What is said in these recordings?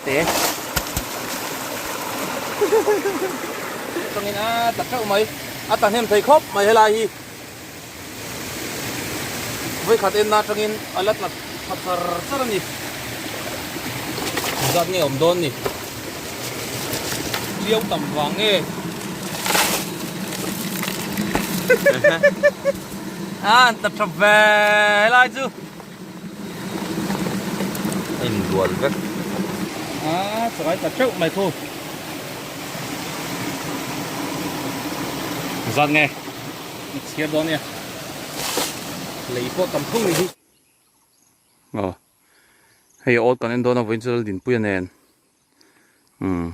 te. Atangin a tla teuh mai. A tla hnem thei khawp mai helai hi. Vawikhat enna atangin a la tla tha char char a ni. Zat nge awm dawn ni. Tiau tam vang nge. A an tla tha ve helai chu. A inbual vek. A chakai tla teuh mai khu. Zat nge i chhiar dawn nia. Lei pawh tam thung ni hi. Aw hei awt kan en dawn a vawiin chu Laldinpuia nen umm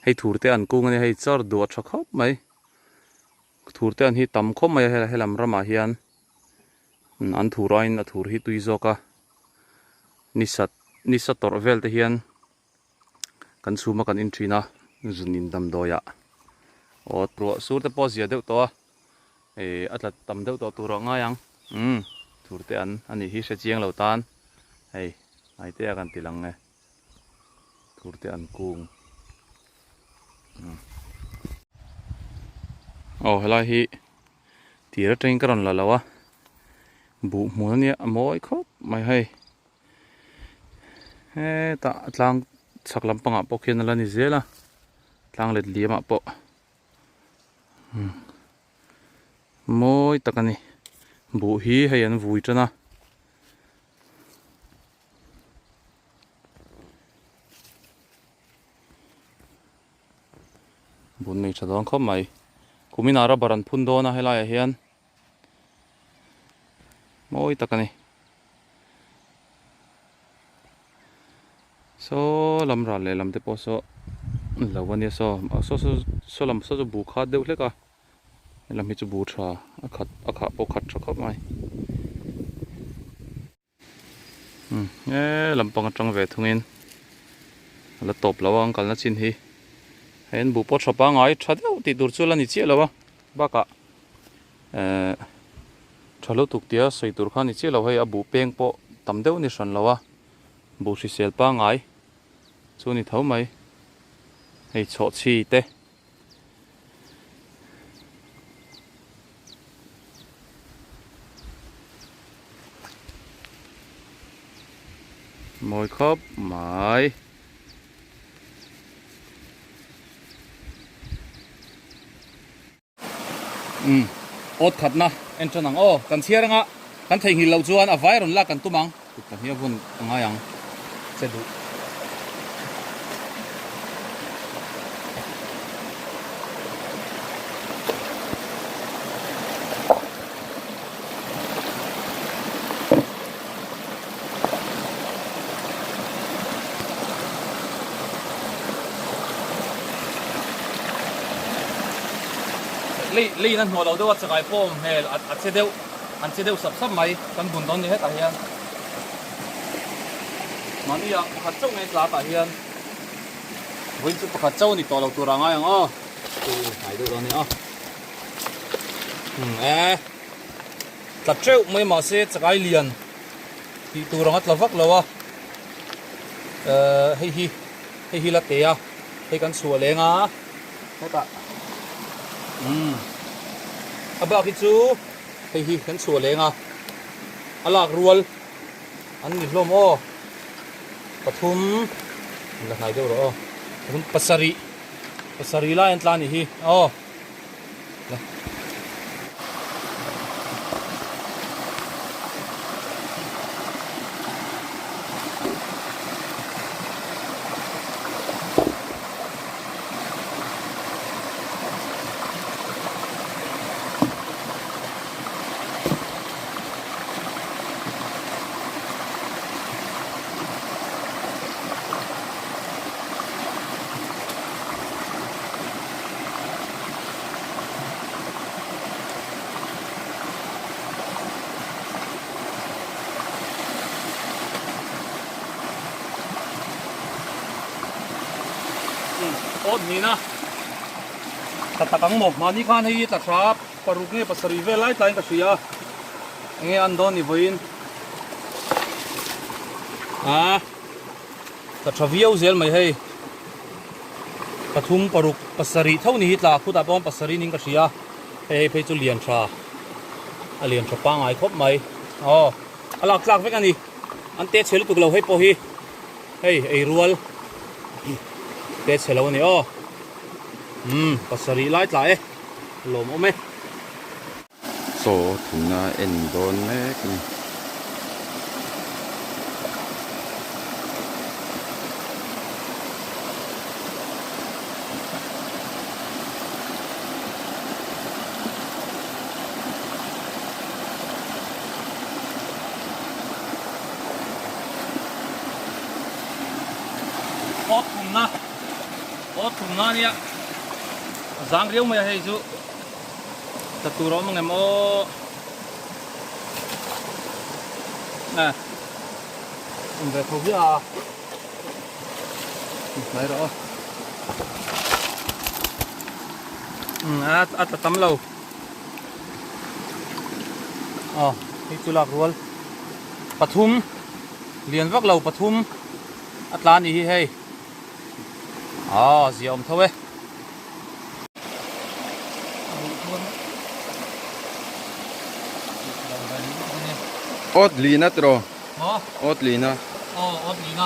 hei thur te an kung ania hei char duah tha khawp mai thur te an hi tam khawp mai a helam ramah hian an thur aiin a thur hi tui zawk a ni sat nisa tawrh vel te hian kan chhum a kan in thin a zun in damdawi ah aw ruah sur te pawh a zia deuh tawh a ih a tla tam deuh tawh tur ah ngai ang umm thur te an a nih hi hre chiang lo tan hei hnai te a kan ti lang e thur te an kung umm aw helai hi tir atangin ka rawn la lo a buh hmun ania a mawi khawp mai hei. Hetah tlang chhak lampangah pawh khian a la ni zel a tlang let liamah pawh mawi tak a ni buh hi hei an vui tan a. Bun nei tha dawn khawp mai kuminah rubber an phun dawn a helaiah hian. Mawi tak a ni. Saw lam ral leh lam te pawh saw lo a nia saw saw saw saw lam saw chu bu khat deuh hlek a helam hi chu bu tha a khat a khah pawh khat tha khawp mai. Umm he lampang atang ve thungin a la tawp lo a an kalna chin hi hei an buh pawh tha pangngai tha deuh tih tur chu la ni chiah lo a bakah ehh tha lutuk tia sawi tur kha a ni chiah lo hei a buh peng pawh tam deuh a ni hran lo a buh hrisel pangngai chu a ni tho mai hei chhawhchhi te. Mawi khawp mai. Umm awt khatna en tan ang aw kan chhiar anga kan theihnghilh loh chuan a vai rawn lak kan tum ang kut pahnih a vun a ngai ang che duh. Lei lei in a hnuah lo deuh a chakai pawh a awm hmel a che deuh an che deuh sap sap mai kan bun dawn ni hetah hian mahni ah pakhat chauh nge tla tah hian vawiin chu pakhat chauh a ni tawh lo tur ah ngai ang aw hnai deuh dawn ni aw e tla teuh mai mahse chakai lian tih tur ang a tla vak lo a hei hi hei hi la te a hei kan chhuah leng a hetah umm a bak hi chu hei hi kan chhuah leng a a lak rual an ni hlawm aw pathum la hnai deuh rawh aw pathum pasarih pasarih lai an tla a nih hi aw. Awt hnihna tla tak ang maw mahni khan hei hi tla hra paruk nge pasarih vel lai tlaiin ka hria a enge an dawn ni vawiin a. Tla tha viau zel mai hei. Pathum paruk pasarih tho ni hi tla khutah pawh pasarih niin ka hria hei hei phei chu lian tha a lian tha pangngai khawp mai aw a lak tlak vek a ni an te chhe lutuk lo hei pawh hi hei ei rual te chhe lo a ni aw umm pasarih lai tla e lawmawm e. Chaw thumna en dawn mek a ni. Aw thumna aw thumna a nia zang riau mai a hei chu. Tla tur a awm ang em aw nge awm ve tho hi a mai rawh aw umm a a tla tam lo aw hei chu lak rual pathum lian vak lo pathum a tla a nih hi hei aw zia awm tho e. Awt lina tiraw? Awt lina. Aw awt lina.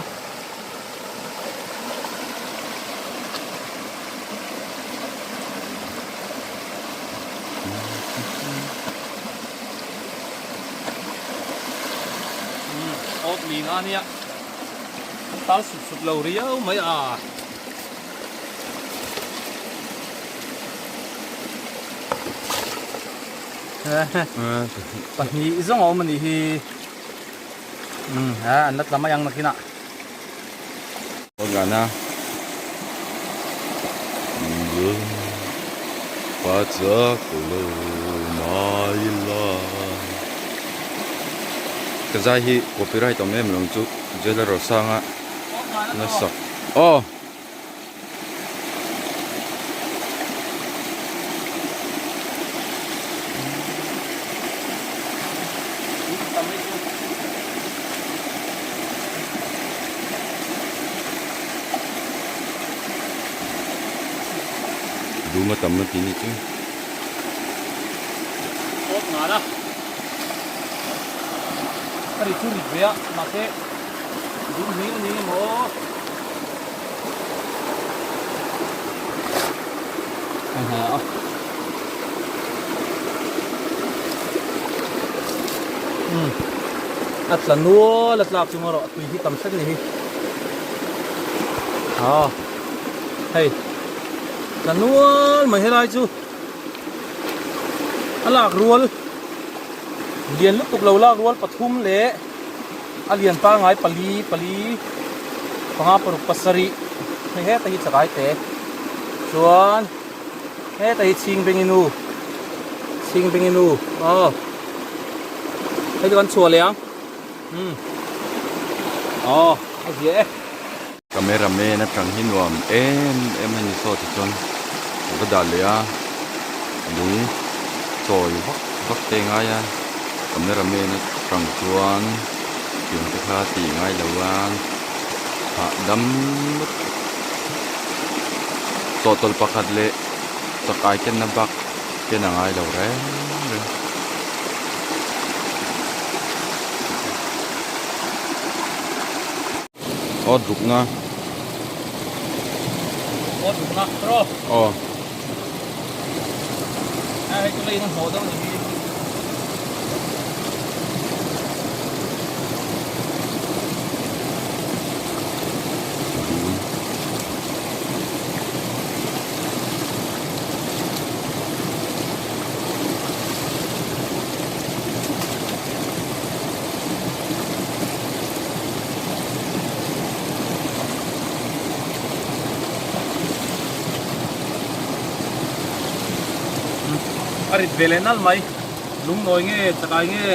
Awt lina ania. An tal sup sup lo riau mai a. Pahnih zawng a awm a nih hi umm a an la tla mai ang nakinah. Ngana Ka zai hi copyright awm em lo chu Jailer Rosanga nasa aw. Dum a tam a ti ni chu. Awt ngan a. A ri chu rit ve a mahse dum hlir a ni emaw. A tla nual a tlak chu maw rawh tui hi tam hret a ni hi aw hei tla nual mai helai chu a lak rual lian lutuk lo lak rual pathum leh A lian pangngai pali pali panga paruk pasarih hei heta hi chakai te chuan heta hi chhing beng inu chhing beng inu aw hei chu kan chhuah leh ang umm aw a zia e. Camera man atang hi nuam em em a ni saw tichuan ka va dah leh a lung chawi vak vak te ngai a camera man atang chuan tiang te kha tih ngai lo a hahdam lutuk chawhtawlh pakhat leh chakai kenna bak ken a ngai lo reng reng. Aw rukna. Aw rukna tro. Aw. A hei chu leiin a hnawh deuh ni hi. A rit ve leh nalh mai lungnawi nge chakai nge.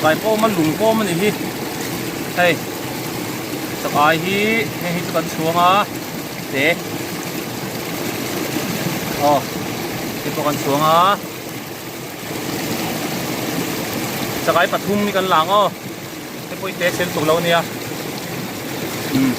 Chakai pawh awm a lung pawh awm a nih hi hei chakai hi hei hi chu kan chhuang a te aw hei pawh kan chhuang a chakai pathum hi kan lang aw hei pawh hi te chhen tuk lo a nia umm.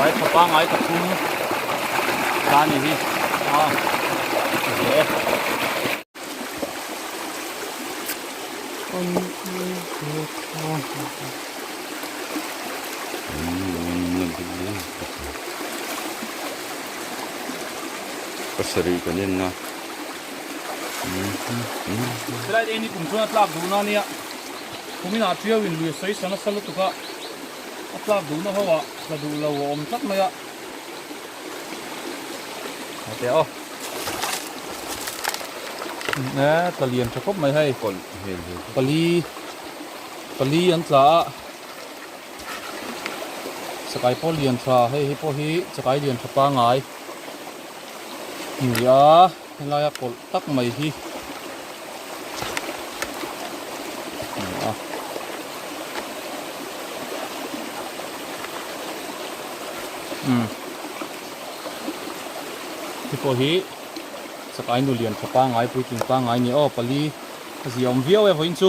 Vai tha pangai pathum ta ni hi a hle Pasarih kan en a. Helai te hi kum chuan a tlak duhna a nia. Kumin ah Tiau in lui a sawi sa nasa lutuk a, a tlak duhna ho ah tla duh lo a awm tlat mai a. A teh aw. E tla lian tha khawp mai hei. Pali pali an tla a. Chakai pawh lian tha hei hi pawh hi chakai lian tha pangai ni a helaia kawlh tak mai hi ni a. Umm hei pawh hi chakai nu lian tha pangai puitling pangai ni aw pali a ziaawm viau e vawiin chu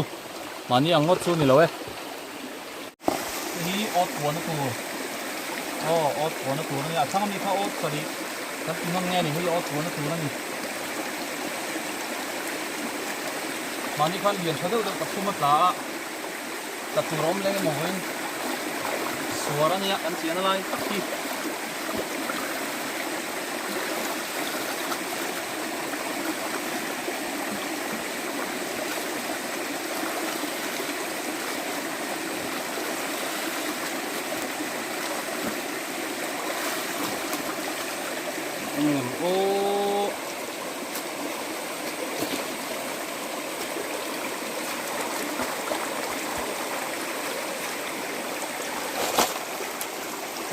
mahni ang ngawt chu ni lo e. Hei hi awt puahna tur aw awt puahna tur a ni a thlang ami kha awt sarih kan ti ngam nge ni hei awt puahna tur a ni mahni khan lian tha deuh deuh pathum a tla a tla tur a awm leng emaw vawiin suar a nia kan chian a lai tak hi. Engem aw.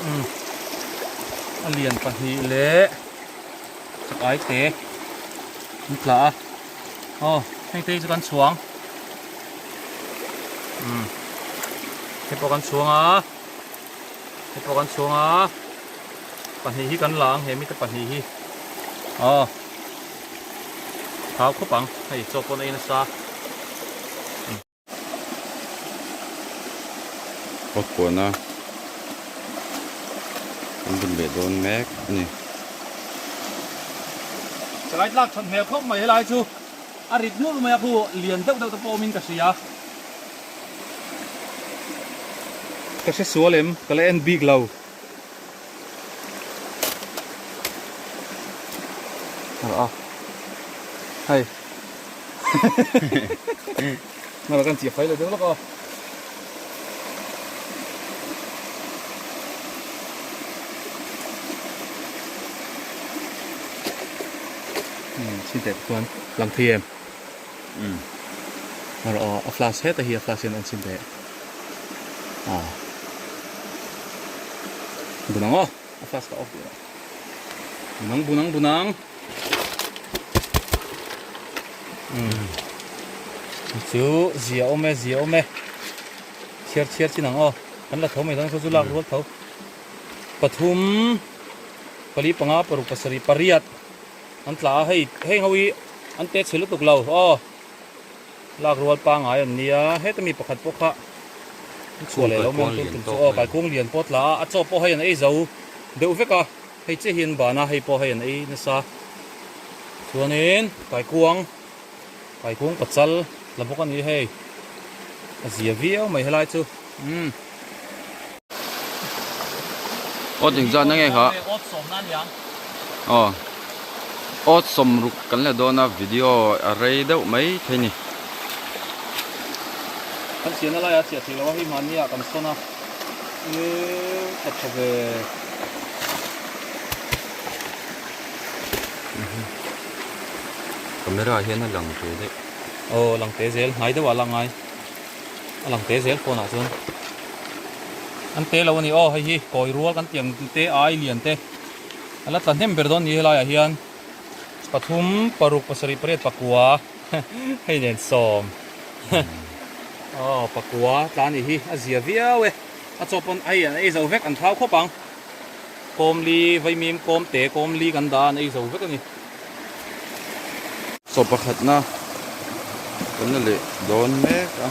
Umm a lian pahnih leh chakai te an tla a aw heng te hi chu kan chhuang. Umm hei pawh kan chhuang a hei pawh kan chhuang a pahnih hi kan la ang he mite pahnih hi aw thau khawp ang hei chaw pawn a ei nasa. Awt puana an bun leh dawn mek a ni. Chakai tlak that hmel khawp mai helai chu. A rit nulh mai a khu lian deuh deuh te pawh awmin ka hria. Ka hre sual em? Ka la en bik lo. A hei Ngala kan chiah fai lo deuh lawk aw. Chin teh chuan lang thei em umm erawh aw a flash heta hi a flash hian an chhin teh a bunang aw a flash ka off duh lo bunang bunang bunang umm chu zia awm e zia awm e chhiar chhiar chin ang aw kan la tho mai dawn chu lak rual tho pathum pali panga paruk pasarih pariat An tla a, hei heng ho hi an te chhe lutuk lo aw lak rual pangai an nia heta mi pakhat pawh kha an chhuah leh lo mai ang tun tum chu aw kaikung lian pawh a tla a a chaw pawh hei an ei zo deuh vek a hei chiah hi an ban a hei pawh hei an ei nasa chuanin kaikuang kaikung pachal la bawk a ni hei. A zia viau mai helai chu umm. Awt engzat na nge kha? Awt sawm na aniang. Aw. Awt sawm ruk kan la dawn a video a rei deuh mai thei ni. Kan chiahna laiah a chiah theih loh a hei mahni ah kan sawn a. Eee tha tha ve. Camera hian a lang te daih. Aw lang te zel hnai deuh ah la ngai. A lang te zel phone ah chuan. An te lo a ni aw hei hi kawi rual kan tih ang te ai lian te. A la tla hnem ber dawn ni helai ah hian pathum paruk pasarih pariat pakua hei nen sawm aw pakua tla a nih hi a zia viau e a chaw pawn hei an ei zo vek an thau khawp ang kawmli vaimim kawm te kawmli kan dah a an ei zo vek a ni. Chaw pakhatna kan la leh dawn mek a.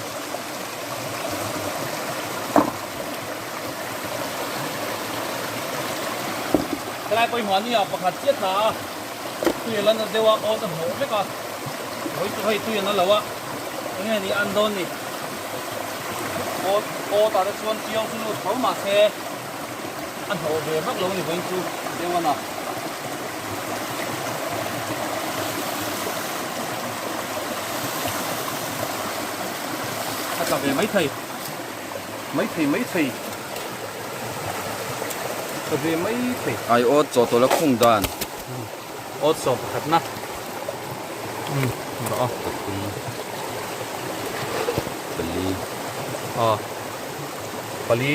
Helai pawimawh a nia pakhat chiah tla a, tui a la na deuh a, awt a hnawh vek a, hawi chu hei tui a na lo a, enge ni an dawn ni? Awt awt ah te chuan chiang chu lut tho mahse a hnawh ve vak lo a ni vawiin chu deuh a na. A tla ve mai thei mai thei mai thei tla ve mai thei. Ai awt chaw tawlh a khung dan. Awt sawm pakhat na. Um rawh a. Pathum pali. Aw pali.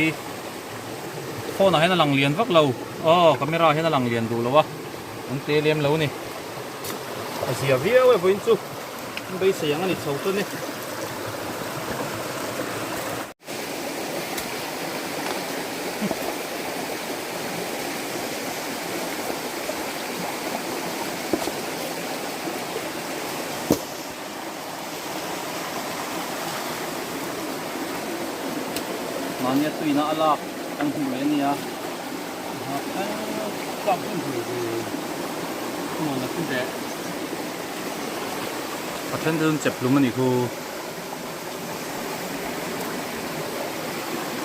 Phone ah hian a lang lian vak lo aw camera ah hian a lang lian duh lo a an te lem lo ni a zia viau e vawiin chu an beisei ang a ni chho chuan e. Mahnia tuina a lak kan hmuh leh a nia a then te chu chep hlum a nih khu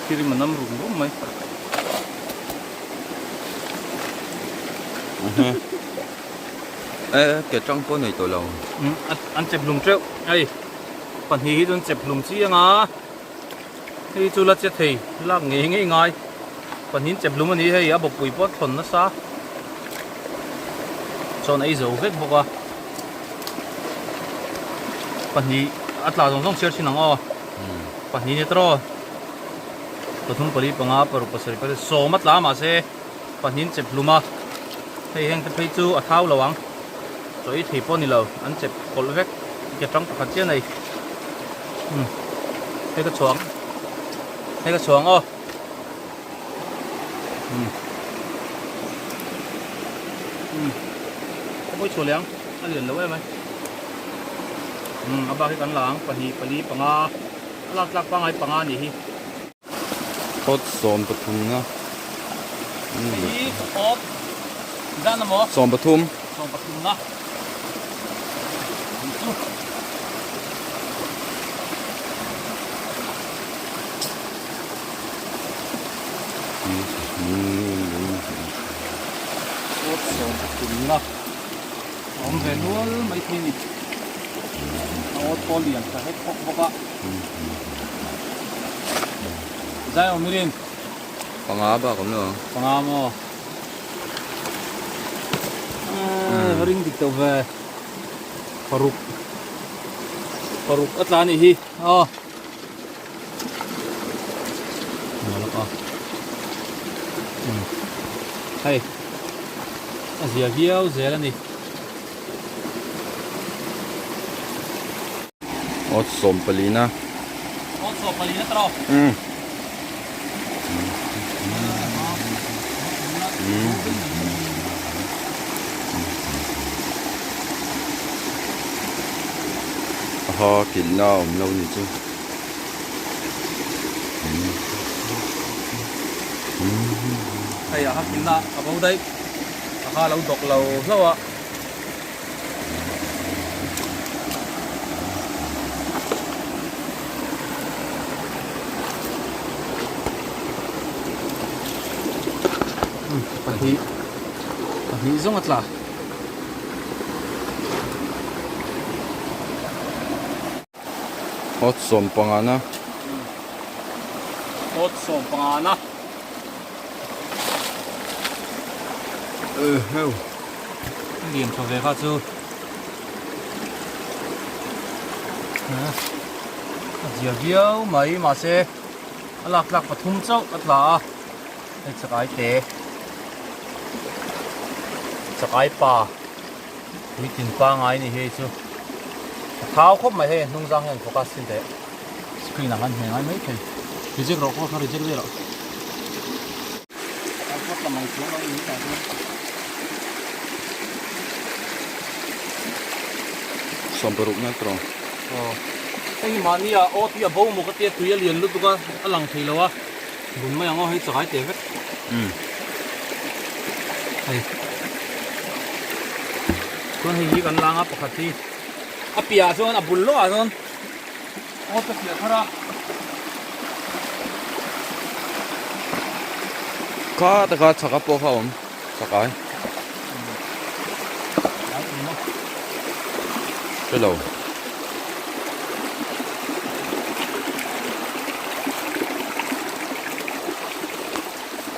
thil a nam rum rum mai. E ke tang pawh nei tawh lo. An chep hlum teuh hei pahnih hi chu an chep hlum chiang a hei chu la che thei lak ngei ngei ngai pahnih an chep hlum a ni hei a bawkpui pawh a thlawn nasa chuan a ei zo vek bawk a pahnih a tla zawng zawng chhiar thin ang aw pahnih ni tawh pathum pali panga paruk pasarih pariat sawm a tla mahse. Pahnih an chep hlum a, hei heng te phei chu a thau lo ang, chaw ei thei pawh a ni lo, an chep kawlh vek, ke tang pakhat chiah a nei, umm hei ka chhuang, hei ka chhuang aw, umm umm ka pawi chhuah leh ang, a lian lo em ai, umm a bak hi kan la ang, pahnih pali panga a lak tlak pangngai panga a nih hi. Awt 13 na. Hei awt zan amaw? 13. 13 na. Chu. Awt 13 na. Awm ve nual mai thei ni. Awt pawh lian tha hek bawk bawk a. Zai awm i rin? Panga bak awm lo. Panga maw? Eee ring dik tawh ve. Paruk. Paruk a tla anih hi. Aw. Malak a. Hei. A zia viau zel a ni. Awt 14 na. Awt 14 na tawh. Um. Aha kilhna a awm lo ni chu. Hei aha kilhna a bo daih. Aha lo dawk lo hlauh a. Pahnih pahnih zawng a tla. Awt sawm pangana. Awt sawm pangana. Eheu. Lian tha ve kha chu. A zia viau mai mahse a lak tlak pathum chauh a tla a hei chakai te chakai pa puitlin pangai a ni hei chu a thau khawp mai hei a hnung zang hian focus thin teh screen ah khan hne ngai mai thei reject rawh pawh kha reject daih rawh. Sawmparuk na tawng. Aw. Hei hi mahni ah aw tui a bo maw ka tia tui a lian lutuk a a lang thei lo a bun mai ang aw hei chakai teh vek. Umm. Hei. Chuan hei hi kan lang a pakhat hi a piah ah chuan a bul lawk ah chuan aw ka piah thar a. Kha taka chhaka pawh kha a awm chakai. Hrelo.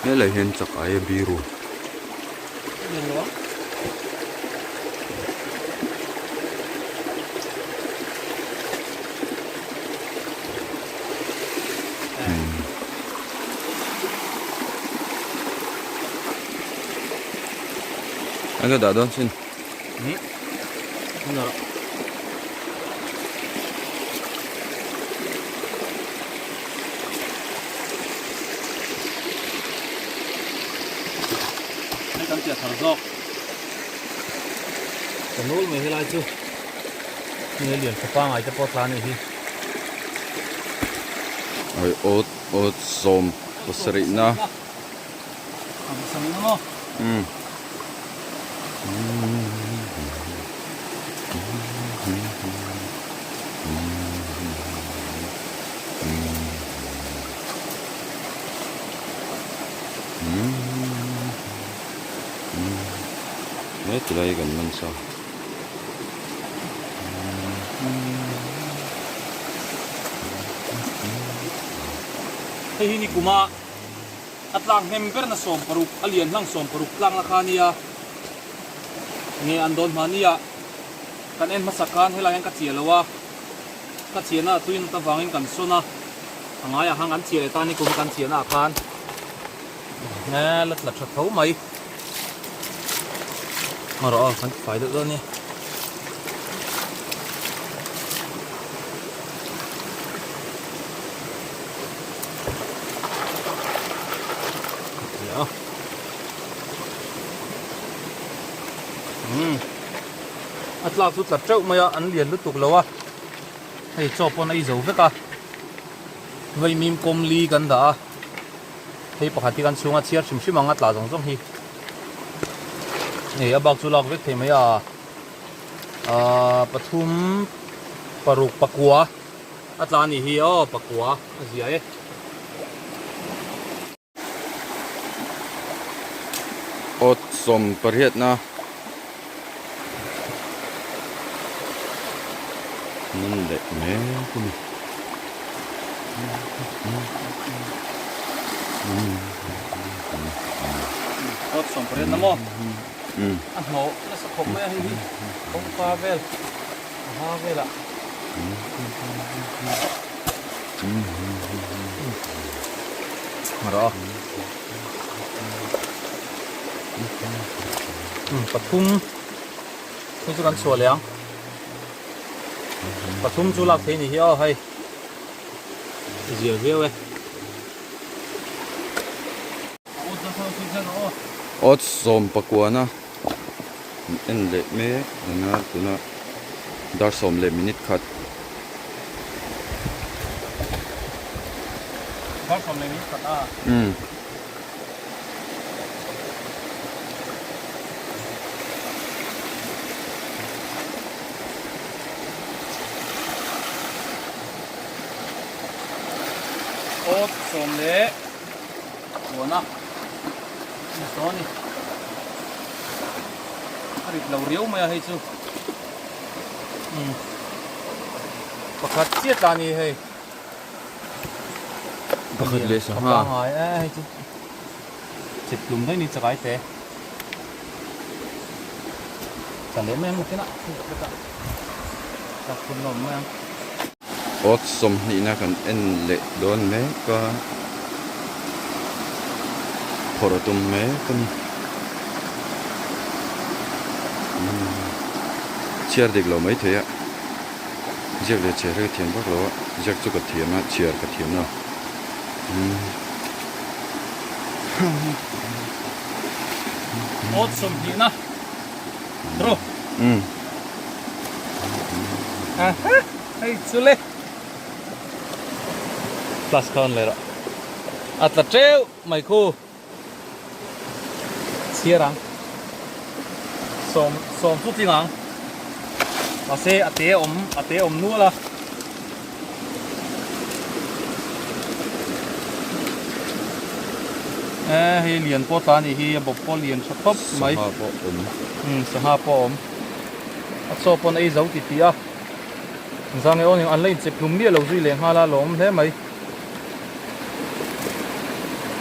Helai hian chakai a biru. Anh ka dah dawn sin. Hei kan piah thar zawk. Ka nul mai helai chu. Hei lian tha pangai te pawh tla a nih hi. Oi awt awt sawm pasarih na. Pasarih na maw? Umm. He tilai kan man sa. Hei hi ni kuma a tlang hnem berna 60 a lian hlang 60 tlang na kha nia nge an dawn hma nia kan en hmasa khan helai hian ka chiah lo a ka chiahna a tuin avangin kan sawn a a ngaiah khan kan chiah leh ta ni kum kan chiahna ah khan la tla tha tho mai. A rawh a kan fai deuh dawn a ni. A tlak chu tla teuh mai a an lian lutuk lo a hei chaw pawn a ei zo vek a vaimim kawm li kan dah a. Hei pakhat hi kan chhunga chhiar hrim hrim ang a tla zawng zawng hi hei a bak chu lak vek thei mai a aaa pathum paruk pakua a tla a nih hi aw pakua a zia e. Awt sawm pariatna nan leh mek a ni. Awt sawm pariatna maw? A hnawh nasa khawp mai a hei hi kawngka vel a ha velah. Rawh a. Pathum hei chu kan chhuah leh ang pathum chu lak thei ni hi aw hei zia viau e Awt sawm pakuana en leh mek anga tuna dar sawm leh minute khat. Dar sawm leh minute khat a. Umm. Awt sawm leh puana ni saw a ni. rit lo riau mai a hei chu umm pakhat chiah tla a ni hei Pakhat leh sangha. A pangai e hei chu chep tlum daih ni chakai te. Tla leh mai ang nakinah tla phun lawm mai ang. Awt sawmhnihna kan en leh dawn mek a, phawrh a tum mek a ni. Chhiar dik lo maithei a, ziak leh chhiar hi ka thiam vak lo a, ziak chu ka thiam a, chhiar ka thiam lo. Awt sawmhnihna rawh. Hei chu le plus kha rawn leh rawh a tla teuh mai khu chhiar ang sawm sawm chu tling ang mahse a te awm a te awm nual a. E hei lian pawh tla a nih hi a bawp pawh lian tha khawp mai sangha pawh awm sangha pawh a awm a chaw pawn a ei zo ti tih a. Zang e awnin an la inchep hlum miah lo zui leh nghal a lawm hle mai.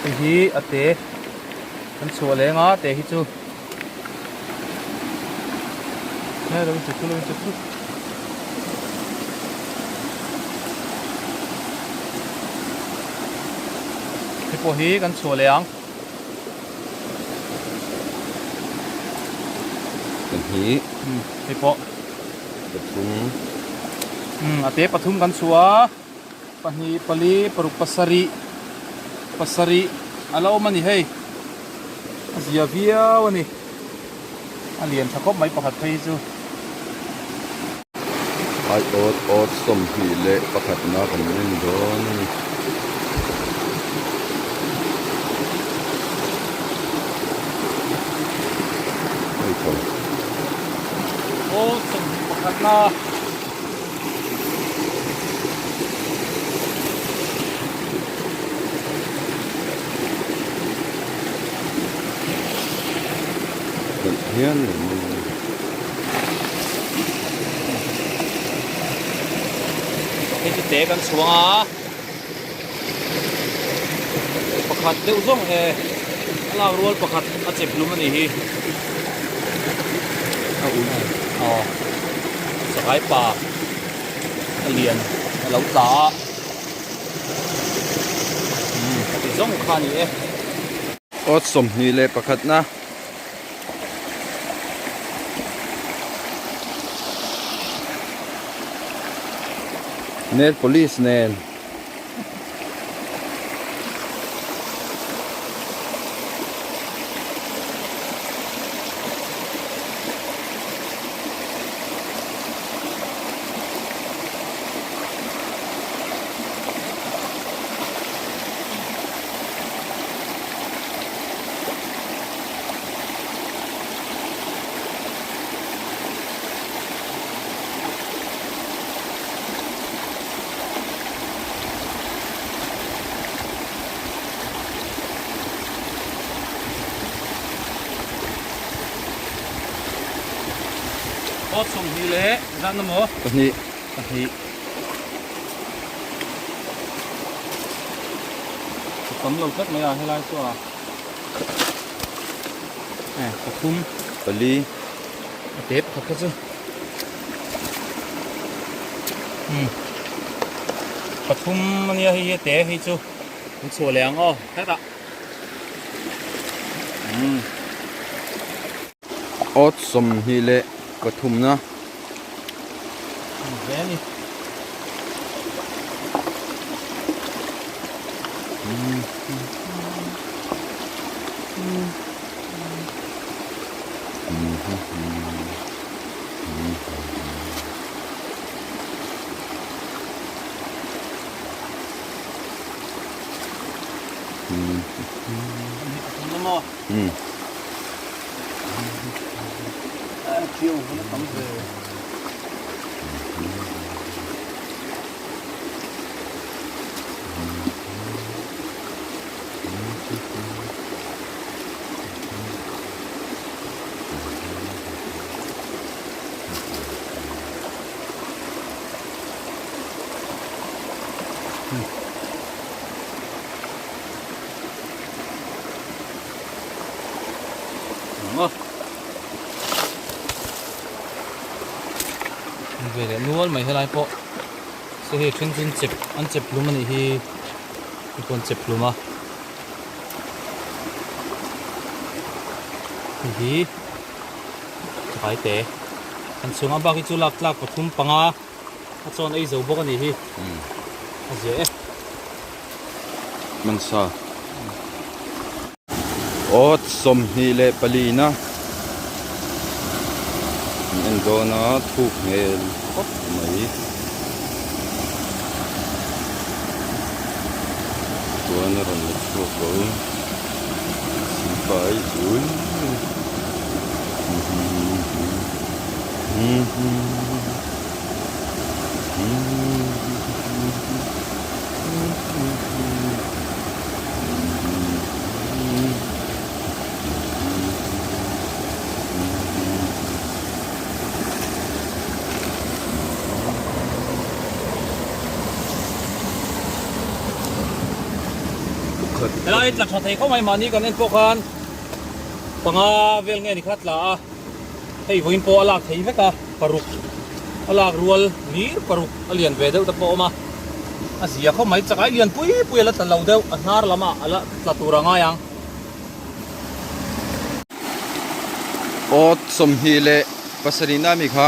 Hei hi a te kan chhuah leng a te hi chu he lo inchep chu lo inchep chu. Hei pawh hi kan chhuah leh ang. Pahnih. Hei pawh. Pathum. A te pathum kan chhuah a, pahnih, pali, paruk, pasarih, pasarih a la awm a ni hei. A zia viau a ni. A lian tha khawp mai pakhat phei hi chu. Ai awt awt 21 na kan en dawn a ni. Hei tho. Aw 21 na. Hian lo mai a ni. Hei chu te kan chhuang a, pakhat deuh zawng e a lak rual pakhat a chep hlum a nih hi. A ui aw chakai pa a lian a lo tla a umm ti zawng kha a ni e. Awt 21 na. Nail polish nen. Awt 20 leh zan emaw? Pahnih. Pahnih. Ka tam lo tlat mai a helai chu a. E pathum. Pali. A te pakhat kha chu. Um. Pathum ania hei hi a te hei chu. An chhuah leh ang aw hetah. Um. Awt 23 na. Hle a ni. An ve leh nual mai helai pawh se hei then chu an chep an chep hlum a nih hi hei pawh an chep hlum a hei hi chakai te an chhung a bak hi chu lak tlak pathum panga a chawn ei zo bawk a nih hi a zia e. Hmansa Awt 24 na an en dawn a thuk hmel khawp mai chuan a rawn la chhuak lo silfai zui Helai tla tha thei khawp mai mahni kan en pawh khan panga vel nge ni kha tla a hei vawiin pawh a lak thei vek a paruk a lak rual hlir paruk a lian ve deuh te pawh a awm a. A zia khawp mai chakai lian pui pui a la tla lo deuh a hnar lamah a la tla tur a ngai ang. Awt 27 na mi kha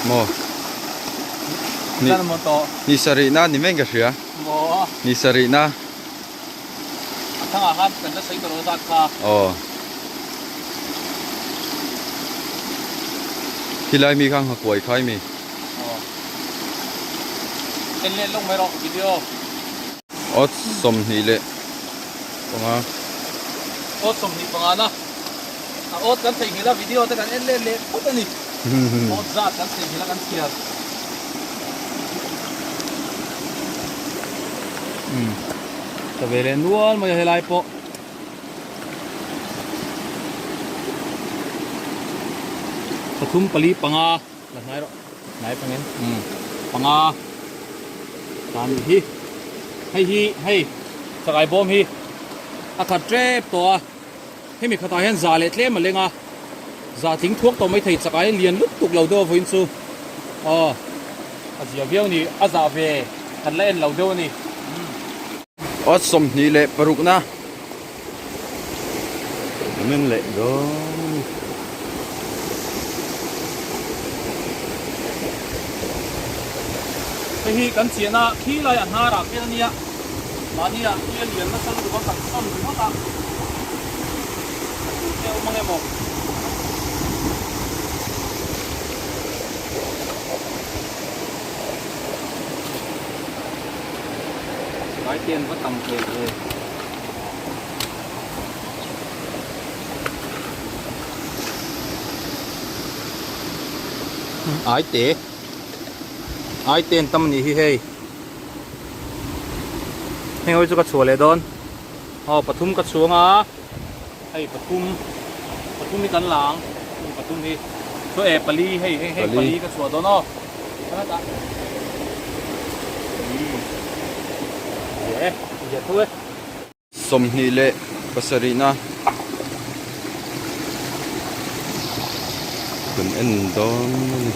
maw ni ni sarih na ni mai in ka hria ni sarih na. A thangah khan kan la sawi tawh lo zat kha. Aw. Khilai mi kha nghakuai khai mi. Aw. En leh lawk mai rawh video. Aw 25. Aw 25 na. A awt kan theihnghilh a video te kan en leh leh phawt a ni. Awt zat kan theihnghilh a kan chhiar. Umm ka ve leh nual mai a helai pawh. Pathum pali panga la hnai rawh hnai pangin umm panga ta nih hi hei hi hei chakai bawm hi a khat tep tawh a. Hemi khatah hian za leh tlem a leng a, za tling thuak tawh mai thei chak ai lian lut tuk lo deuh a vawiin chu aw a zia viau a ni, a zah ve kan la en lo deuh a ni. Aw 26 na men leh dawn a ni. Hei hi kan chian a, khi lai a hnar ah khian a nia. Mahni ah hi a lian nasa lutuk a kan sawn ringawt a, a tur te a awm ang emaw? Vai te an va tam hle ve. Ai te ai te an tam a nih hi hei. Heng ho chu ka chhuah leh dawn aw pathum ka chhuang a hei pathum pathum hi kan la ang heng pathum hi chu e pali hei hei hei pali ka chhuah dawn aw hetah pali e zia tho e. 27 na kan en dawn a ni.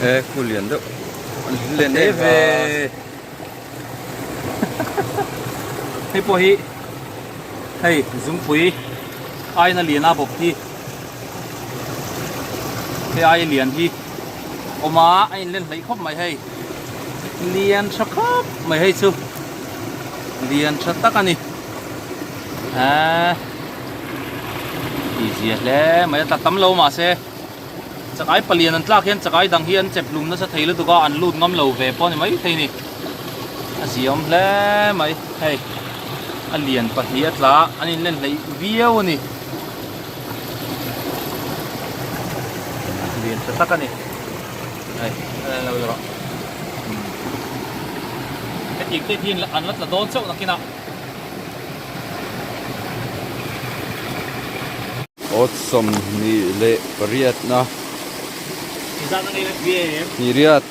E khu lian deuh lian em ve. Hei pawh hi hei zungpui aina lian a bawp hi hei aia lian hi awm a a inlen hleih khawp mai hei lian tha khawp mai hei chu lian tha tak a ni eee tihzia hle mai a tla tam lo mahse. Chakai palian an tlak hian chakai dang hi an chep hlum nasa thei lutuk a, an lut ngam lo ve pawh a ni maithei ni. A ziaawm hle mai, hei a lian pahnih a tla an inlen hleih viau a ni. Lian tha tak a ni, hei a en lo erawh hetiang te hi an la tla dawn chauh nakinah. Awt 28na. Hnih riat.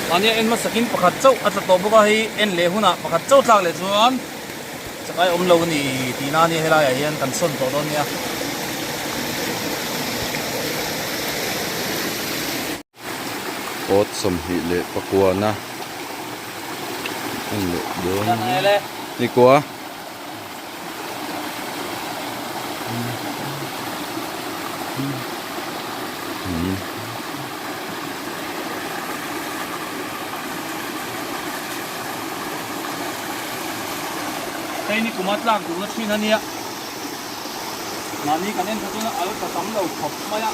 Mahnia en hmasakin pakhat chauh a tla tawh bawk a, hei en leh hunah pakhat chauh tlak leh chuan chakai awm lo a ni tihna a nia helaiah hian kan sawn tawh dawn nia. Awt 29 na en leh dawn nikua. Hei ni kuma tlak duhna thin a nia. Mahni kan en kha chuan a lo tla tam lo khawp mai a.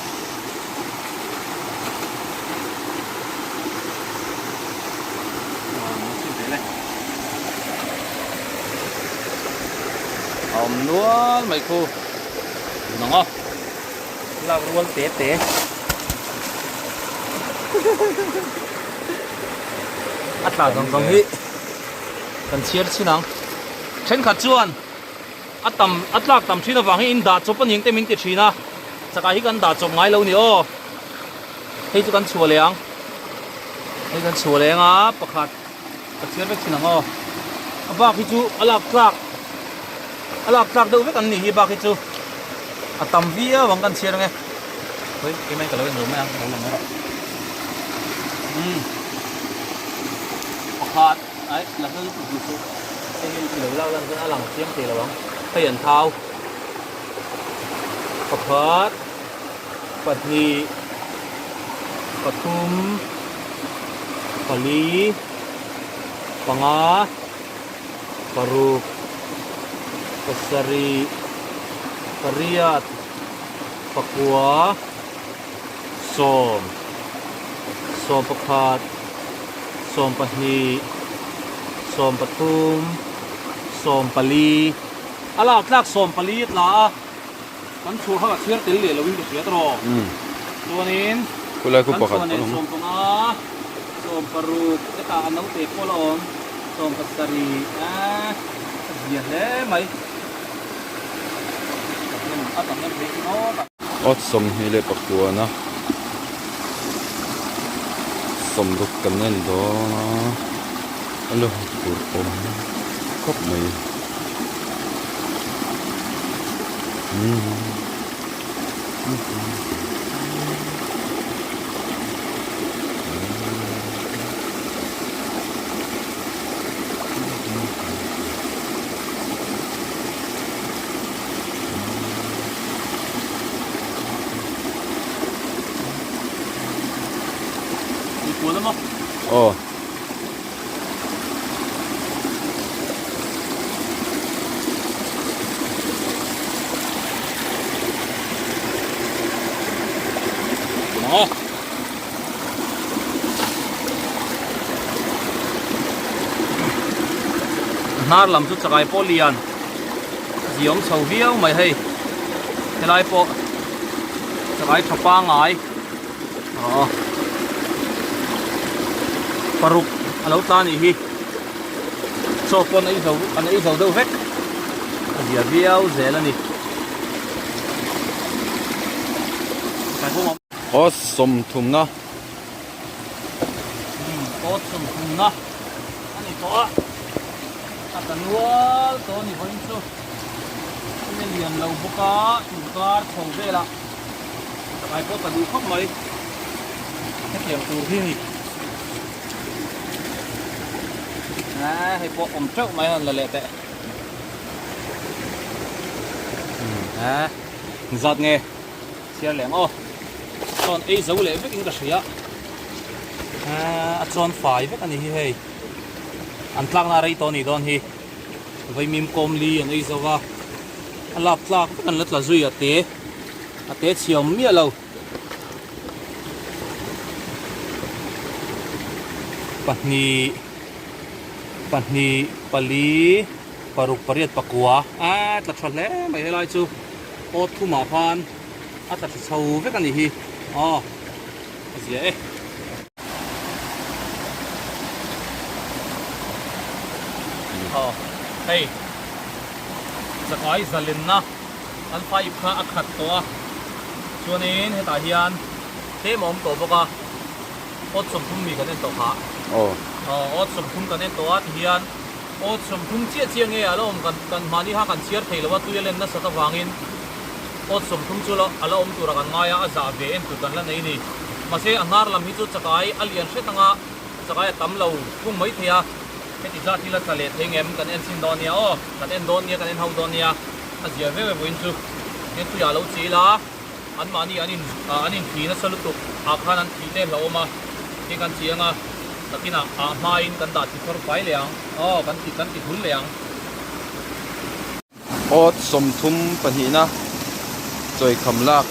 A awm nual mai khu nang a lak rual te te a tla zawng zawng hi kan chhiar chhin ang thenkhat chuan A tam, a tlak tam thin avang hi in dah chawp a ning te min ti thin a, chakah hi kan dah chawp ngai lo ni aw. Hei chu kan chhuah leh ang, hei kan chhuah leh ang a, pakhat ka chhiar vek thin ang aw. A bak hi chu a lak tlak, a lak tlak deuh vek an nih hi a bak hi chu a tam viau ang kan chhiar ang e. Hawi keimah in ka lo en lo mai ang, lo lang mai rawh. Umm pakhat. Ai la hmel lutuk duh suh. Hei hi i lo lak lan chuan a lang chiang thei lo ang. Hei an thau. Pakhat, pahnih, pathum, pali, panga, paruk, pasarih, pariat, pakua, sawm, 11, 12, 13, 14, a lak tlak 14 a tla a, kan chhuah kha ka chhiar tel leh loin ka hria tawh chuanin kan chhuah nen 15, 16 hetah a naute pawh la awm 17 a zia hle mai a tam em phei chu nawt a. Awt 29 a 60 kan en dawn a a lo tur awm khawp mai umm. Aw. Hnar lam chu chakai pawh lian. Ziawm chho viau mai hei helai pawh chakai tha pangai aw paruk a lo tla anih hi chaw pawh an ei zo an ei zo deuh vek a zia viau zel a ni. Aw 30na. Aw 30na a ni tawh a. A ta nual tawh a ni vawiin chu thil a lian lo bawk a inkar chho velah chakai pawh ta duh khawp mai hetiang tur hi a ni eh hei pawh awm teuh mai a han la leh teh eh zat nge chhiar leh ang aw chuan ei zo leh vek in ka hria eh a chuan fai vek a ni hi hei. An tlakna a rei tawh a nih dawn hi. Vaimim kawm li an ei zo va, a lak tlak vek an la tla zui a te. A te chhi awm miah lo. Pahnih pahnih pali paruk pariat pakua a tla tha hle mai helai chu awt thumah khan a tla tha chho vek a nih hi aw a zia e. Aw hei chakai zalenna an pipe kha a khat tawh a chuanin hetah hian tlem a awm tawh bawk a awt 30 mi kan en tawh kha aw awt 30 kan en tawh a tihian awt 30 chiah chiah nge a la awm kan kan mahni kha kan chhiar thei lo a tui a len nasat avangin awt 30 chu a la awm tura kan ngai a a zah ve en tur kan la nei a ni mahse a hnar lam hi chu chakai a lian hret anga chakai a tam lo thung mai thei a heti zat hi la tla leh thei ngem kan en chhin dawn nia aw kan en dawn nia kan en ho dawn nia. A zia viau e vawiin chu heng tuiah lo chi ila anmahni an in an inthi nasa lutuk ah khan an thih te hlauhawm a heng kan chi anga nakinah ah hmain kan dah thi thawr fai leh ang aw kan ti kan ti hul leh ang. Awt 30 pahnihna chawikham lak.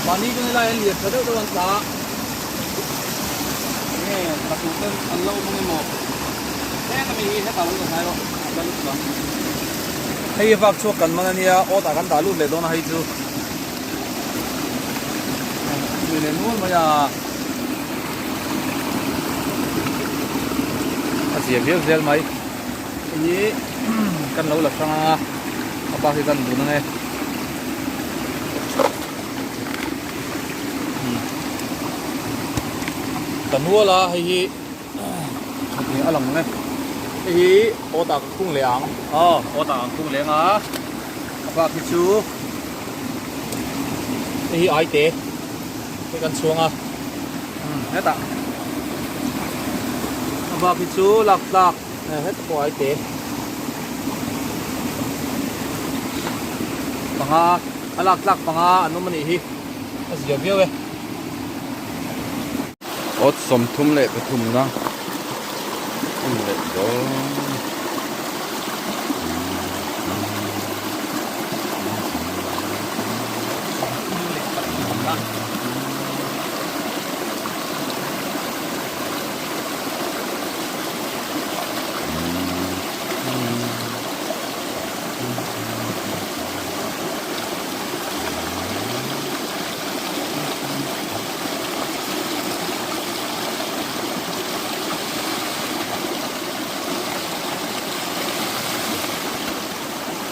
Mahni chu helai an lian tha deuh deuh an tla a, enge tla tur ten an lo awm ang emaw heng ami hi hetah lo hnai rawh a la lut ang. Hei hi vak chhuak kan man ania awt ah kan dah lut leh dawn a hei chu lui leh nual mai a a zia viau zel mai. Hei hi kan lo la hrang anga a bak hi kan bun ange. Ka nual a hei hi hei a lang ange. Hei hi awt ah ka khung leh ang. Aw awt ah kan khung leh anga a bak hi chu hei hi ai te hei kan chhuang a hetah a bak hi chu lak tlak. Heta pawh ai te panga a lak tlak panga an awm a nih hi a zia viau e. Awt 33 na en leh dawn. 33.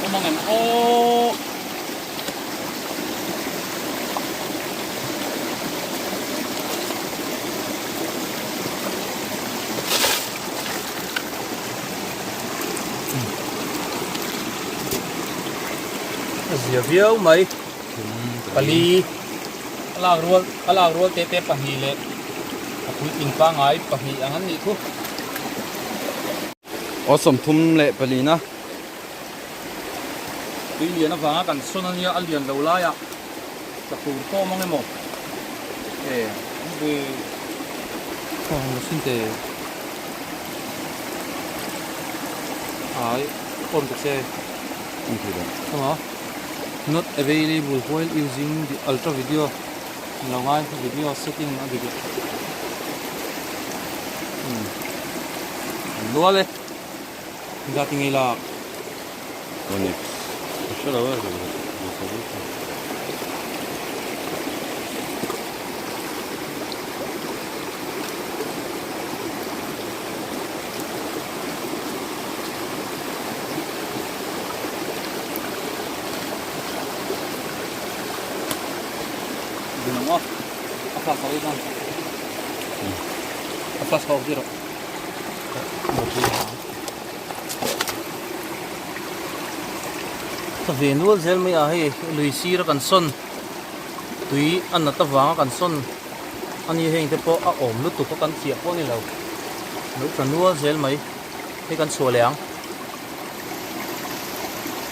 Awm ang em aw. A zia viau mai pali a lak rual a lak rual te te pahnih leh a puitling pangngai pahnih ang an nih thu. Aw 34 na. Tui lian avanga kan sawn ania a lian lo laiah ka tur tawm ang emaw e ve aw machine te ai on ta che emaw not available while using the ultra video lo ngai video setting a dik um an nual e zat nge lak. Onyx ka hre lo e Dun ang aw a flash ho chuan a flash ho zir rawh. Ka ve nual zel mai a hei lui sir a kan sawn tui a nat avanga kan sawn a ni heng te pawh a awm lutuk a kan chiah pawh a ni lo lo tla nual zel mai hei kan chhuah leh ang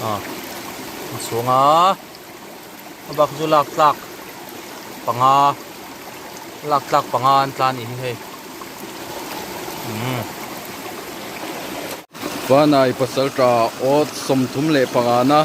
ah a chhuang a a bak chu lak tlak panga lak tlak panga an tla a nih hi hei umm. Fanai pasal tha awt 35 na.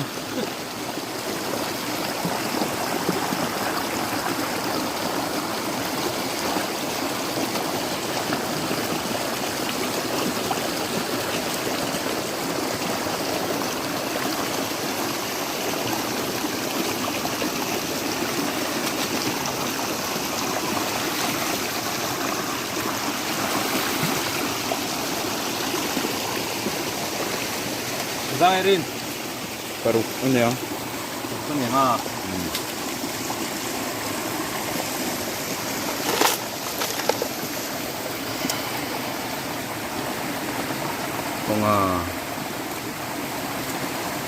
Zairin Paruk a nia. Paruk a nia nga. Kawnga.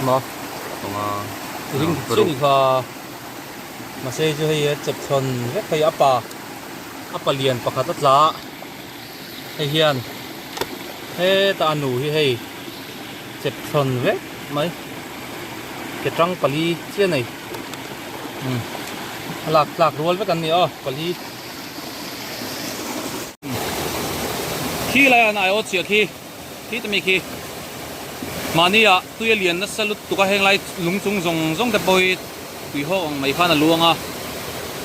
Maw? Kawnga. Hing chi ni kha. Mahse chu hei a chep chhawn vek hei a pa a palian pakhat a tla a hei hian hetah a nu hi hei chep chhawn vek mai ke tang pali chiah a nei umm a lak tlak rual vek an ni aw pali khi lai ah an aiawt chiah khi khi te mi khi mahni ah tui a lian nasa lutuk a heng lai lung chung zawng zawng te pawh hi tui hawk ang mai khan a luang a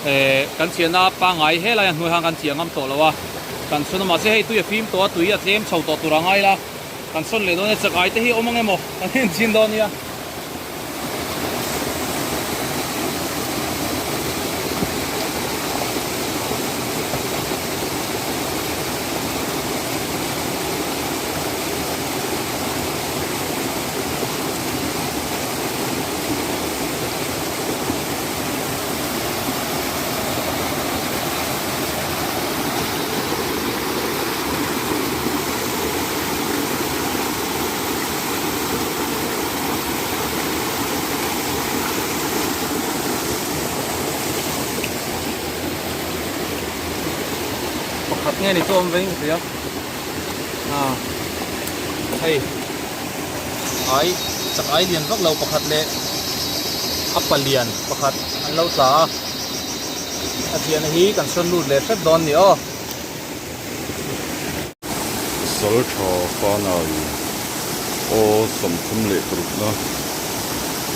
eh kan chiahna pangngai helai a hnuai khan kan chiah ngam tawh lo a kan sawn a mahse hei tui a fim tawh a tui a tlem chho tawh tur a ngai la kan sawn leh dawn e chakai te hi awm ang emaw kan enchin dawn nia. Pakhat nge ni chu awm veng ka hria ah hei ai chak ai lian vak lo pakhat leh a palian pakhat an lo tla a a thiana hi kan sawn lut leh hrep dawn ni aw. Sal tha fanai aw 36 na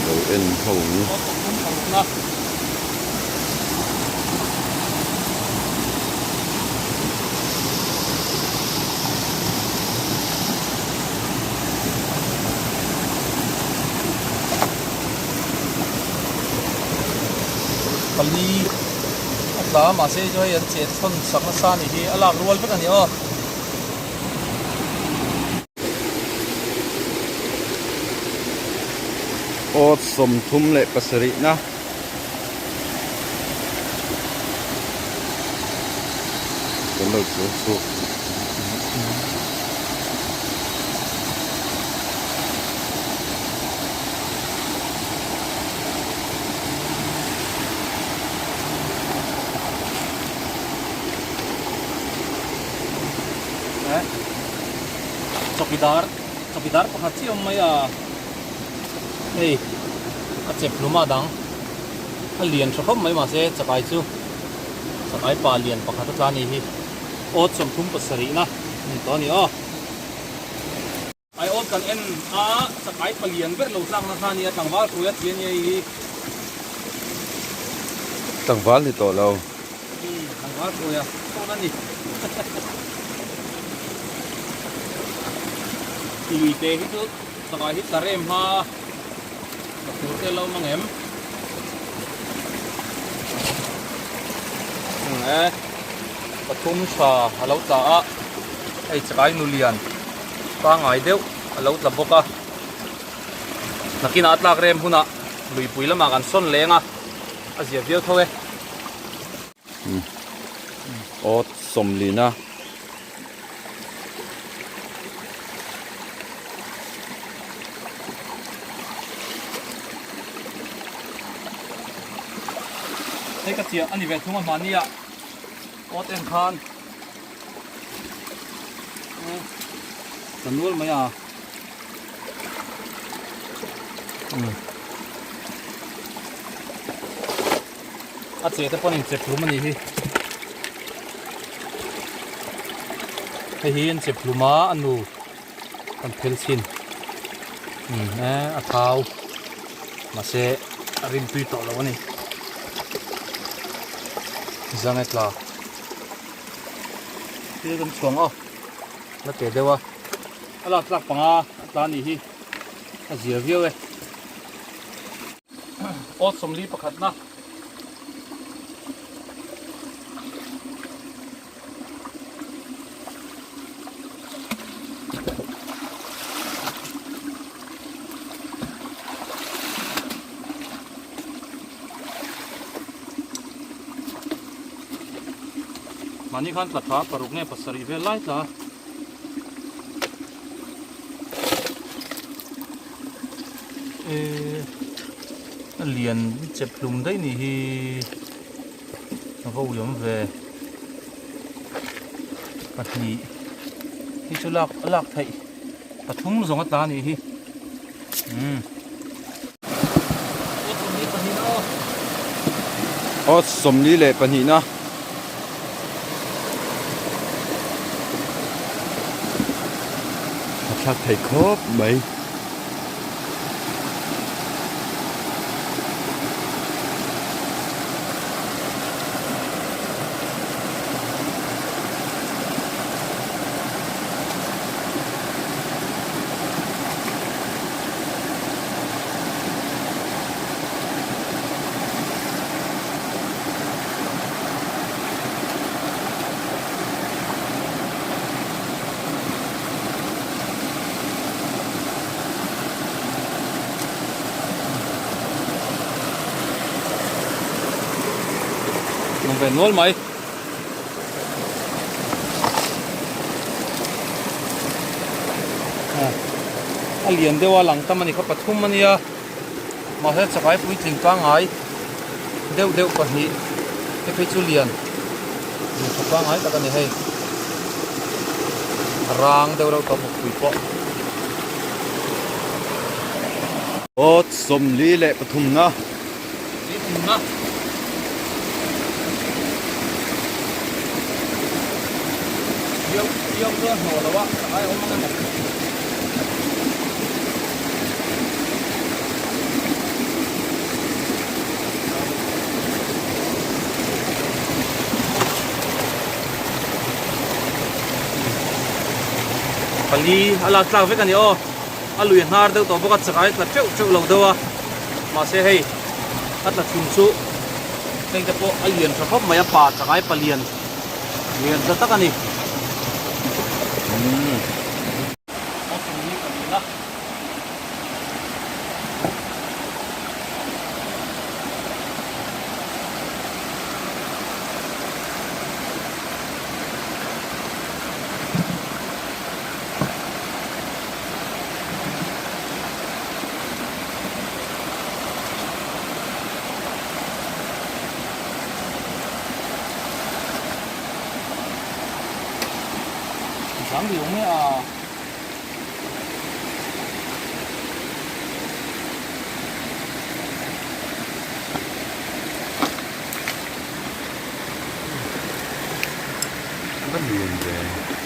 lo en ho ang. Aw 36 na. Pali a tla a mahse chu hei an chet chhawn sak nasa a nih hi a lak rual vek a ni aw. Aw 37 na. Kan lo chuang chhuak. Chawkidar chawkidar pakhat chiah awm mai a hei a chep hlum a dang a lian tha khawp mai mahse chakai chu chakai pa lian pakhat a tla a nih hi awt 37 na a ni tawh a ni aw. Ai awt kan en a chakai palian ber lo tlak na kha a nia tlangval hruai a thi a nia hei hi. Tlangval ni tawh lo. Umm tlangval hruai a tawn a ni. Lui te hi chu chakai hi tla rem hma a ka tur te lo mang em. Umm e pathum tha a lo tla a hei chakai nu lian. Pangai deuh a lo tla bawk a, nakinah a tlak rem hunah luipui lamah kan sawn leng a, a zia viau tho e. Awt sawmlina. Hei ka chiah a ni ve thung a hmahni ah awt en khan. Ka nual mai a. A che te pawhin chep hlum a nih hi. Hei hi an chep hlum a, a nu kan phel chhin. Umm e a thau mahse a rim tui tawh lo a ni zange tla thil kan chhuang aw la teh deuh a a lak tlak panga a tla anih hi a zia viau e aw sawmli pakhatna. Mahni khan tla tha paruk nge pasarih vel lai tla. Eee a lian chep hlum daih nih hi a va ui awm ve pahnih hi chu lak a lak theih pathum zawng a tla a nih hi umm. Aw sawmli leh pahnihna. A thlak thei khawp mai. Awm ve nual mai. A lian deuh a lang tam a ni kha pathum a nia mahse chakai puitling pangngai deuh deuh pahnih te phei chu lian tha pangngai tak a ni hei a rang deuh reuh tawh bawk pui pawh. Aw 43 na. Pathumna. Tiau tiau chu a hnawh lo a chakai a awm ang emaw. Pali a lak tlak vek a ni aw a lui a hnar deuh tawh bawk a chakai a tla teuh teuh lo deuh a mahse hei a tla chhun chu heng te pawh a lian tha khawp mai a pa chakai palian lian tha tak a ni. Zang riau mai a.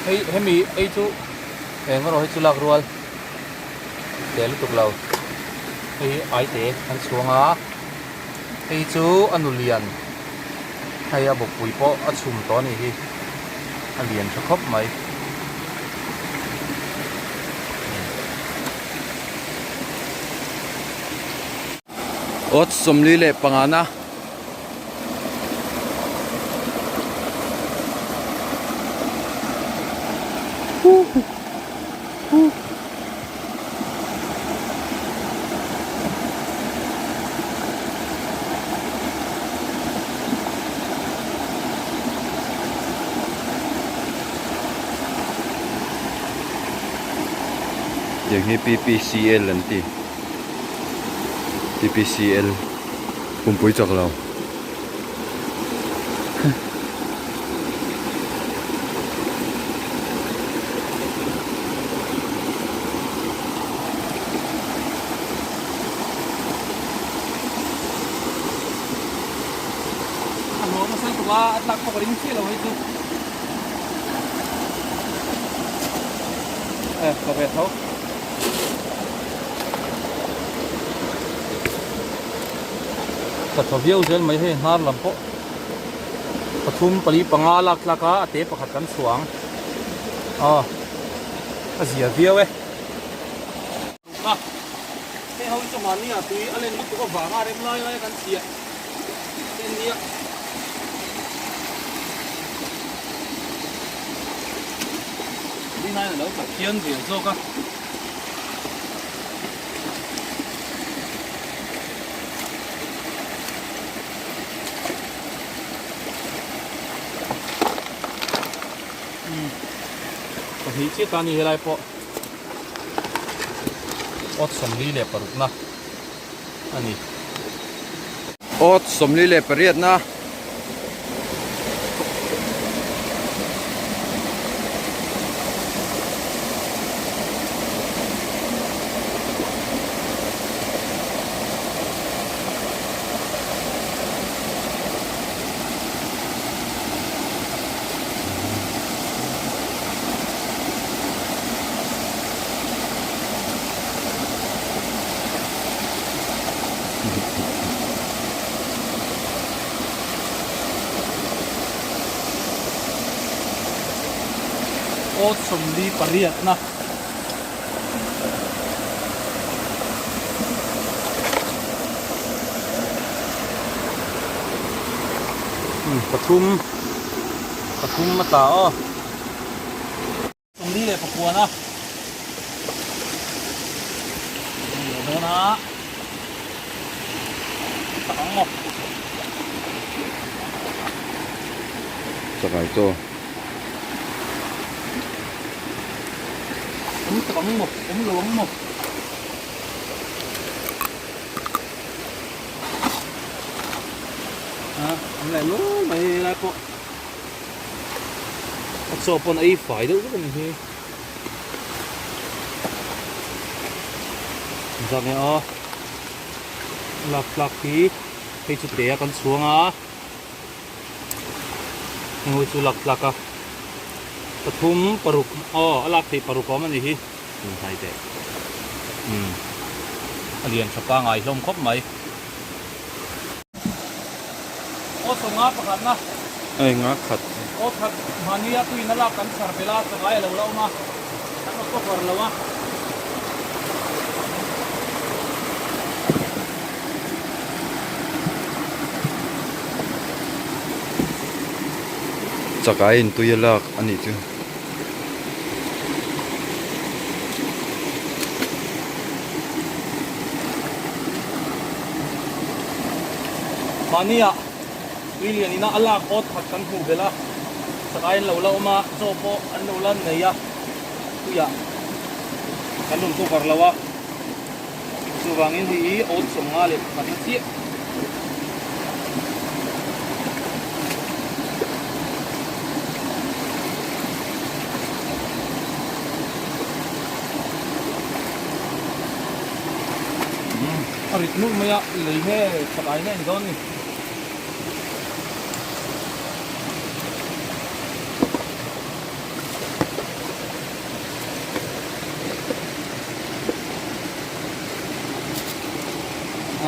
Hei hemi ei chu eng erawh hi chu lak rual te lutuk lo hei hi ai te an chhuang a hei chu a nu lian hei a bawkpui pawh a chhum tawh a nih hi a lian tha khawp mai. Awt 45 na. Tiang hi PPCL an ti. PPCL pumpui chak lo. A hlawh nasa lutuk a, a tlak pawh ka ring chiah lo hei chu. Eh, ka ve tho. tla tha viau zel mai hei hnar lam pawh pathum pali panga lak tlak a a te pakhat kan chhuah ang aw a zia viau e. A hei ho hi chu mahni ah tui a len lutuk avanga a rem lai lai a kan chhiah te an nia. Rinaiin a lo tla phian ve zawk a. Pahnih chiah ta a ni helai pawh. Awt 46 na a ni. Awt 48 na. Awt 48 na. Pathum pathum a tla aw. 40 leh pakuan a leh dawn a tak ang maw. Chakai chaw. Awm tak ang maw awm lo ang maw. A awm leh nual mai helai pawh. A chaw pawn a ei fai deuh vek a ni hi. Zak nge aw. Lak tlak hi hei chu te a kan chhuang a. Heng chu lak tlak a. Pathum paruk aw a lak theih paruk a awm a ni hi. Hnai teh. Umm a lian tha pangai hlawm khawp mai. Aw sawmnga pakhat na. Ei nga khat. Aw khat mahni a tuina lak kan chhar bel a chakai a lo la awm a kan awk cover lo a. Chakai in tui a lak a nih chu. Mahnia tui lian ina a lak awt khat kan hmuh belh a, chakai an lo la awm a, chaw pawh an lo la nei a, tuiah kan rawn cover lo a, chuvangin hei hi awt 50 leh pakhat na chiah. A rit nulh mai a, lei nge that ai na a ni dawn ni.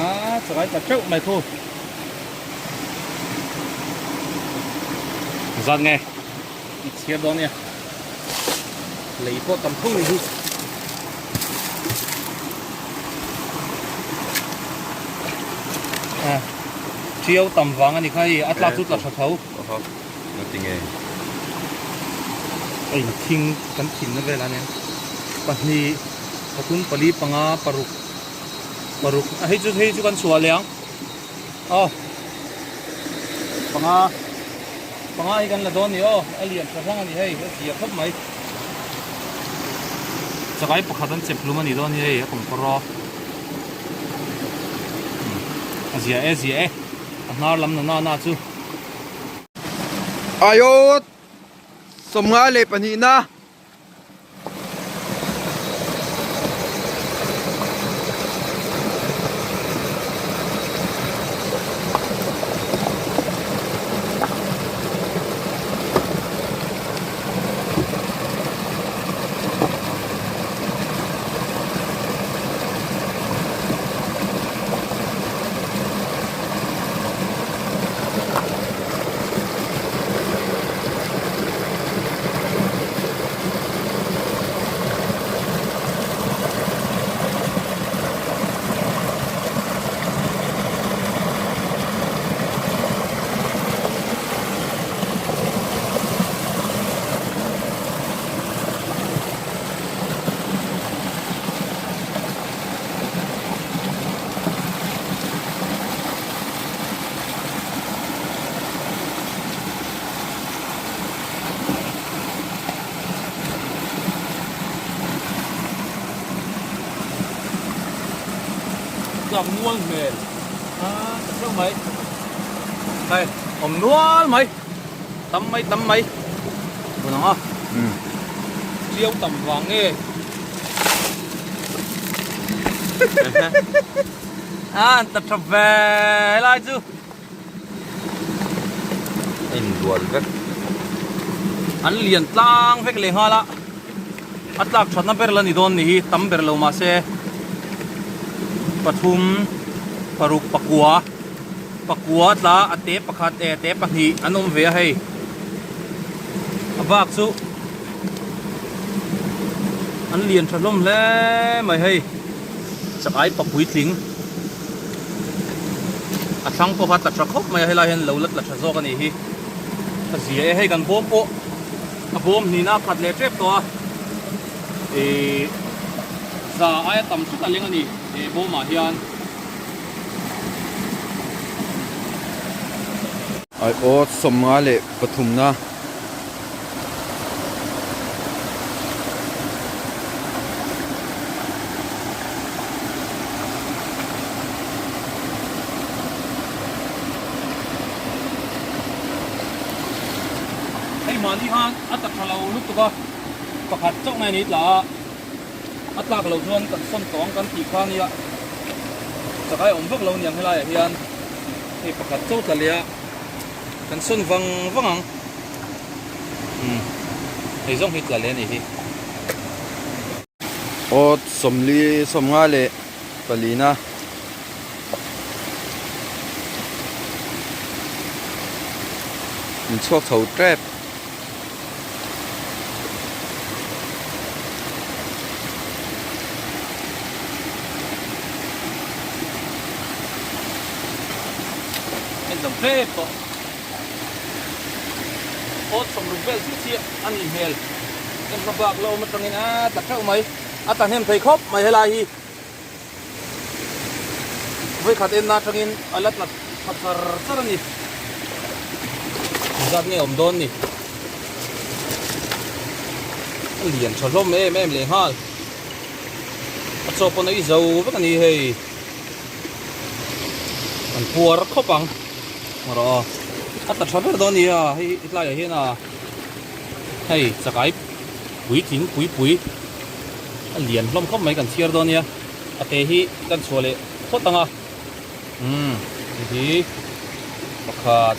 A chakai tla teuh mai khu. Zat nge i chhiar dawn nia. Lei pawh tam tho ni hi. A ṭiau tam vang a ni kha hei a tla chu tla tha tho. Ngatinge? A inthing kan thinna velah nen pahnih pathum pali panga paruk paruk a hei chu hei chu kan chhuah leh ang aw panga panga hi kan la dawn ni aw a lian tha hrang a ni hei a zia khawp mai chakai pakhat an chep hlum a ni dawn hi hei a kawngkawr aw a zia e zia e a hnar lam na na na chu. Aiawt 52 na. tlak nual hmel a ta hreuh mai hei awm nual mai tam mai tam mai vun ang a chiau tam vang nge a an ta tha ve helai chu a inbual vek an lian tlang vek leh nghal a a tlak thatna ber la ni dawn ni hi tam ber lo mahse pathum paruk pakua pakua tla a te pakhat eh te pahnih an awm ve a hei a bak chu an lian tha hlawm hle mai hei chak ai pa puitling a thlang pawh kha tla tha khawp mai a helai hian lo la tla tha zawk a nih hi a zia e hei kan bawm pawh a bawm hnihna a khat leh tep tawh a ihh za aia tam thut a leng a ni he bawmah hian. Aiawt 53 na. Hei mahni khan a ta tha lo lutuk a, pakhat chauh nge ni tla a, a tlak loh chuan kan sawn tawh ang kan tih kha nia, chakai awm vak lo niang helaiah hian hei pakhat chauh tla leh a, kan sawn vang vang ang, umm hei zawng hi tla leh a nih hi. Awt 40 54 na. Min chhuak chho tep. En dang tep tawh. Awt 60 vel chiah chiah a nih hmel. En hma bak la awm atangin a tla theuh mai. A tla hnem thei khawp mai helai hi. Vawikhat enna atangin a la tla tha char char a ni. Zat nge awm dawn ni. A lian tha hlawm em em leh nghal. A chaw pawn a i zo vek a ni hei. An puar khawp ang. Rawh aw. A tla tha ber dawn a ni a hei tlaiah hian a hei chakai puitling pui pui. A lian hlawm khawp mai kan chhiar dawn nia a te hi kan chhuah leh phawt ang a umm hei hi pakhat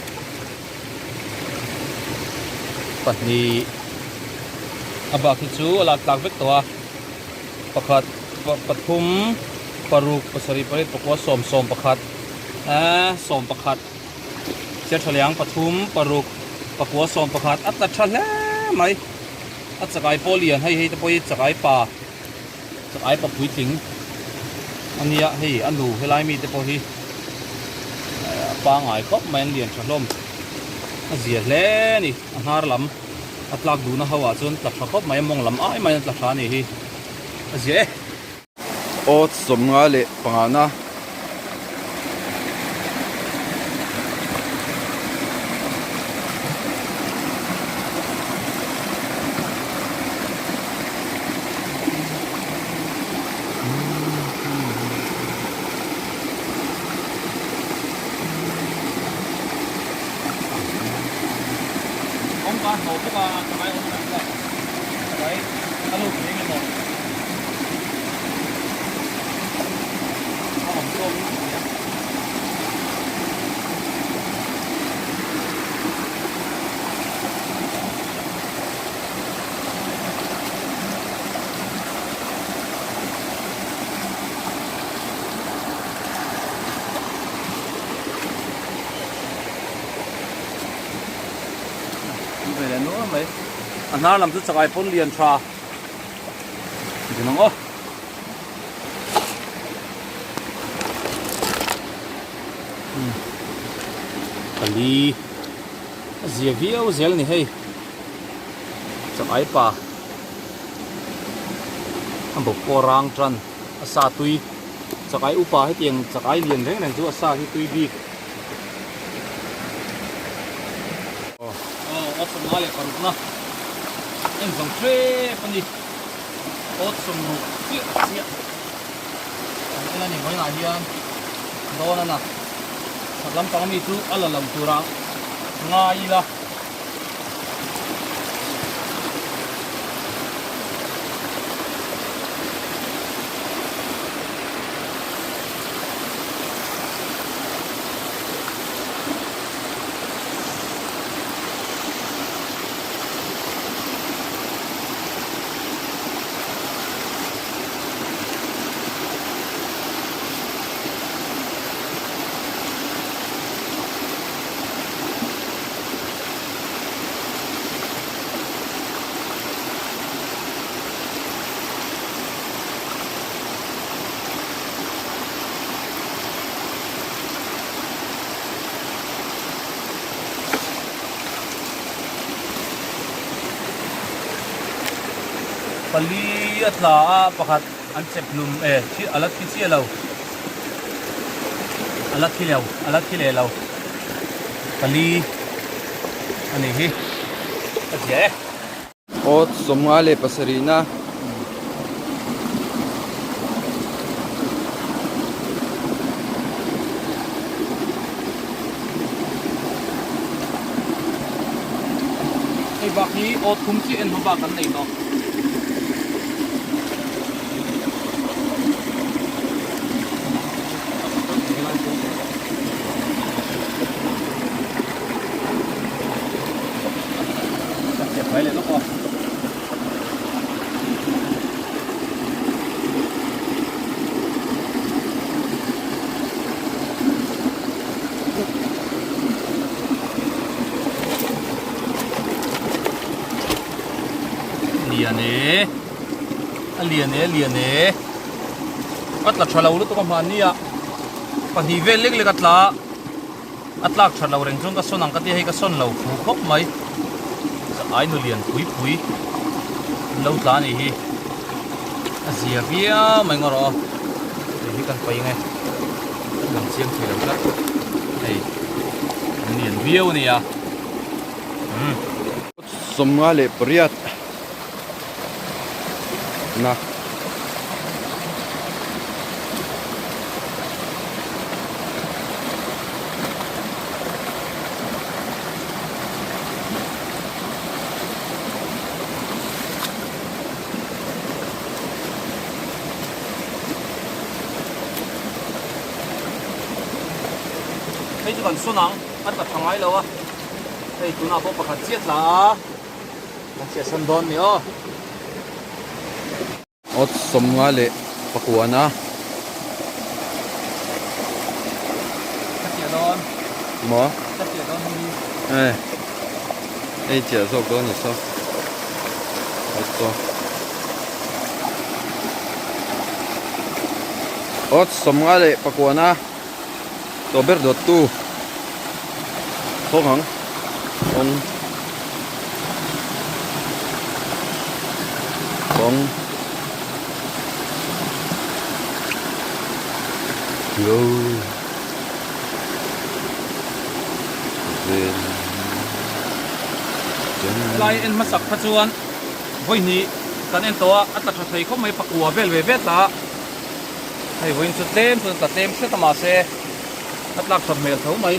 pahnih a bak hi chu a lak tlak vek tawh a pakhat pathum paruk pasarih pariat pakua sawm sawm pakhat eee sawm pakhat chhiar tha leh ang pathum paruk pakua sawm pakhat a tla tha hle mai. A chakai pawh lian hei hei te pawh hi chakai pa chakai pa puitling a nia hei a nu helai mi te pawh hi a pangai khawp mai an lian tha hlawm a zia hle a ni a hnar lam a tlak duhna ho ah chuan tla tha khawp mai a mawng lam ai mai an tla tha a ni hi a zia e. Awt 55 na. Kawngka hnawh bawk a, ka ngai awm reng bawk. Ka ngai a lut mai nge maw? A awm zawk in ka hria. Ve leh nual mai. A hnar lam chu chakai pawn lian tha. Dun ang aw. Pali a zia viau zel ni hei. Chakai pa a bawk pawh rang tan a sa tui chakai upa hetiang chakai lian reng reng chu a sa hi tui bik. Aw awt 56 na en zawng hrep a ni awt 60 chiah chiah kan en a ni vawiinah hian. Dawn a na. Chhak lampang ami chu a la lo tura ngai ila. Pali a tla a pakhat an chep hlum e thi a la thi chiah lo a la thi lo a la thi leh lo pali a nih hi a zia e. Awt sawmnga leh pasarihna. Hei bak hi awt thum chiah en hma bak kan nei tawh. Lian e a lian e a lian e a tla tha lo lutuk a hmanni a pahnih vel lek lek a tla a a tlak that lo reng chuan ka sawn ang ka tia hei ka sawn lo fu khawp mai ai nu lian pui pui an lo tla a nih hi a zia viau mai ngaw rawh aw hei hi kan paih ang e lang chiang thei lo tlat hei an lian viau a nia umm. Sawmnga leh pariat na. Hei chu kan sawn ang a tla tha ngai lo a. Hei tunah pawh pakhat chiah tla a, kan chhiah san dawn ni aw. Awt sawmnga leh pakuana. Ka chiah dawn. Maw? Ka chiah dawn hi. Eh. Ei chiah zawk dawn ni saw. Awt saw. Awt sawmnga leh pakuana. Tawh ber dawt tu thawng ang thawng thawng lo vel Lai en hmasak kha chuan vawi hnih kan en tawh a, a tla tha thei khawp mai pakua vel ve ve tla a. Hei vawiin chu tlem chuan tla tlem hret a mahse a tlak that hmel tho mai.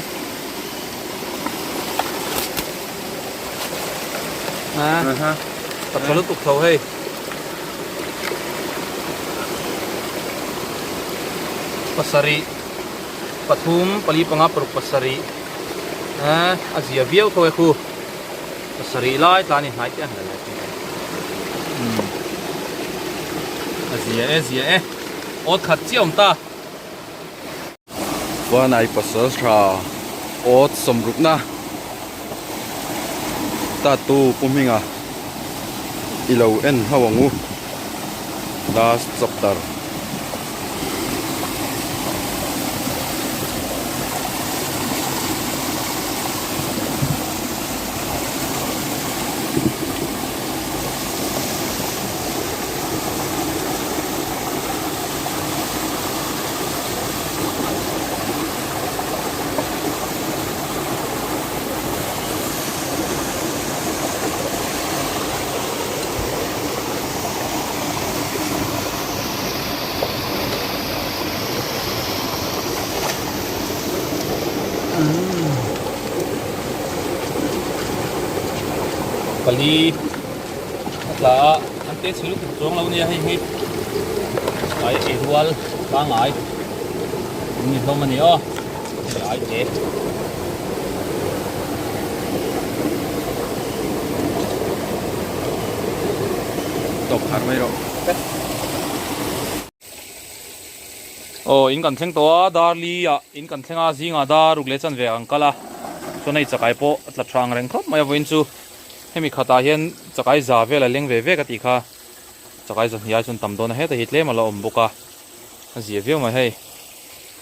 A tha lutuk tho hei. Pasarih pathum pali panga paruk pasarih a zia viau tho e khu. Pasarih lai tla a ni hnai te a ni. A zia e zia e awt khat chiah awm ta. Vanai pasal tha awt sawmrukna tatu pu hminga i lo en ho ang u last chapter. Pali a tla a an te chhe lutuk chuang lo nia hei hi ai ei rual pangai an ni hlawm a ni aw hei ai te. Tawp thar mai rawh. Aw in kan thleng tawh a Darli ah in kan thleng a zingah dar ruk leh chanve ah kan kal a chuan hei chakai pawh a tla tha ang reng khawp mai a vawiin chu hemi khatah hian chakai za vel a leng ve ve ka tih kha chakai za hnih ai chuan tam dawn a heta hi tlem a la awm bawk a a zia viau mai hei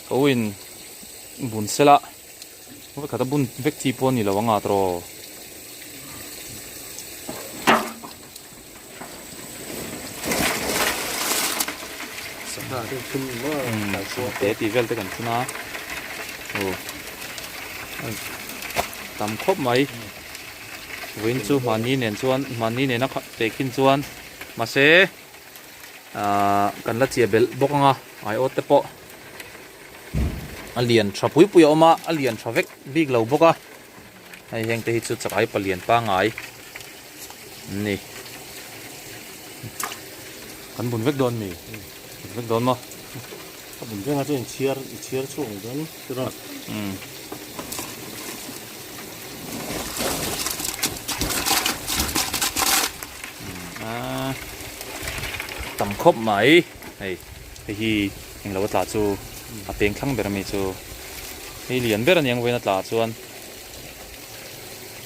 ka u in bun sela vawikhat a bun vek chi pawh a ni lo ang a tawh. Te tih vel te kan thun a aw tam khawp mai vawiin chu mahni nen chuan mahni nena tehkhin chuan mahse ahh kan la chiah belh bawk ang a aiawt te pawh a lian tha pui pui a awm a a lian tha vek bik lo bawk a. Hei heng te hi chu chakai palian pangai an ni. Kan bun vek dawn mi? Bun vek dawn maw? Ka bun veng a chuan inchhiar inchhiar chhuak ang dawn tura. Umm. A tam khawp mai hei hei hi englo a tla chu a peng thlang ber ami chu hei lian ber aniang vawiin a tla chuan.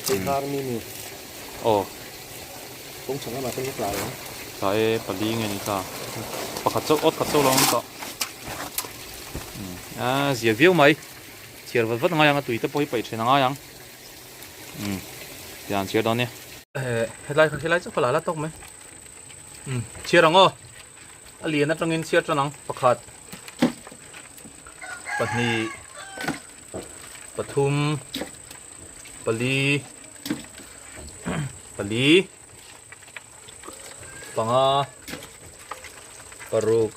Hei kar mi ni. Aw. Kawng chhak lamah chuan ka tla ang. Tla e pali nge ni ta. Pakhat chauh awt khat chauh lo ang tawh. A zia viau mai. Chhiar vat vat a ngai ang a tui te pawh hi paih thin a ngai ang. Umm tiang chhiar dawn nia. Helai kha helai chauh kha la la tawk mai. Umm chhiar ang aw. A lian atangin chhiar tan ang pakhat pahnih pathum pali pali panga paruk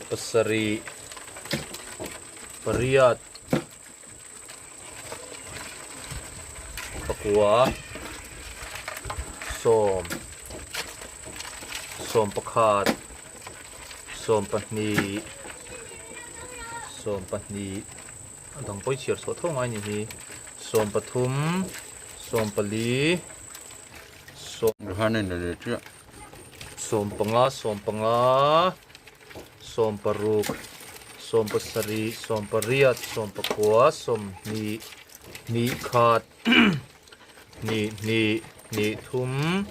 pasarih pariat pakua sawm sawm pakhat sawm pahnih sawm pahnih a dang pawh i chhiar chhuah tho ngai a ni hi sawm pathum sawm pali sawm sawm panga sawm panga. Sawm paruk, sawm pasarih, sawm pariat, sawm pakua, sawmhnih, hnih khat, hnih hnih, hnih thum,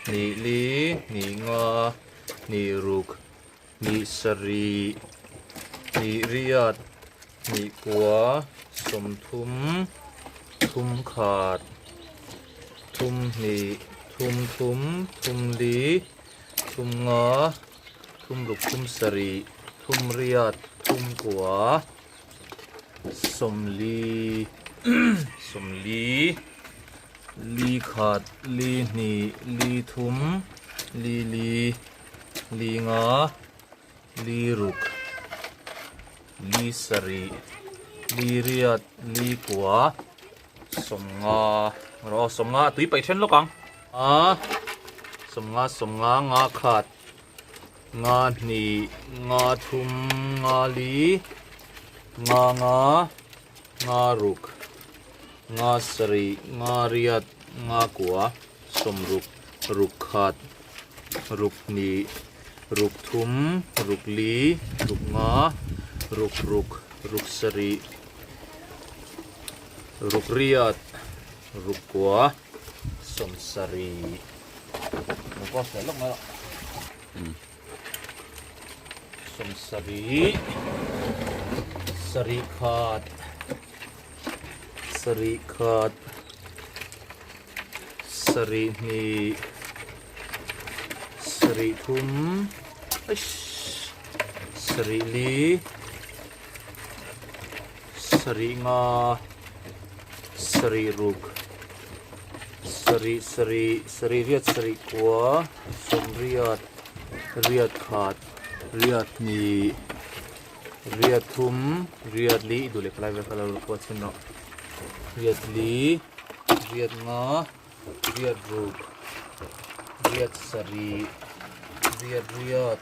hnih li, hnih nga, hnih ruk, hnih sarih, hnih riat, hnih kua, sawmthum, thum khat, thum hnih, thum thum, thum li, thum nga. Thum ruk thum sarih thum riat thum kua sawmli sawmli li khat li hnih li thum li li li nga li ruk li sarih li riat li kua sawmnga rawh sawmnga a tui paih then lawk ang a sawmnga sawmnga nga khat. Nga hnih, nga thum, nga li, nga nga, nga ruk, nga sarih, nga riat, nga kua, sawmruk, ruk khat, ruk hnih, ruk thum, ruk li, ruk nga, ruk ruk, ruk sarih, ruk riat, ruk kua, sawmsarih. Sawmsarih sarih khat sarih khat sarih hnih sarih thum eish sarih li sarih nga sarih ruk sarih sarih sarih riat sarih kua sawmriat riat khat riat hnih. Riat thum, riat li i duh leh khalai vel kha lo ruat chhin rawh. Riat li, riat nga, riat ruk, riat sarih, riat riat,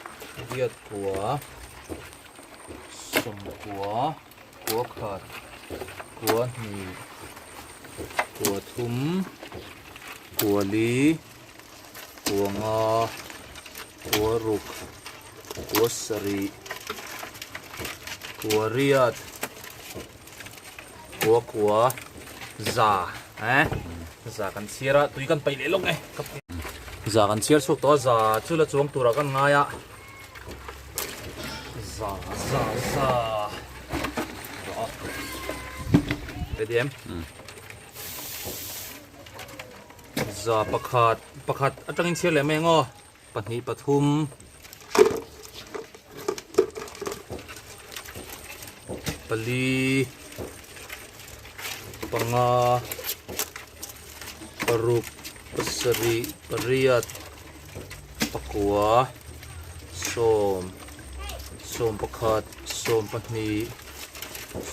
riat kua, sawmkua, kua khat, kua hnih, kua thum, kua li. Kua nga, kua ruk, kua sarih, kua riat, kua kua, za eh za kan chhiar a tui kan paih leh lawk e za kan chhiar chhuak tawh a za chu la chuang turah kan ngai a za za za ready em. Za pakhat pakhat atangin chhiar leh mai ang aw pahnih pathum pali panga paruk pasarih pariat pakua sawm sawm pakhat sawm pahnih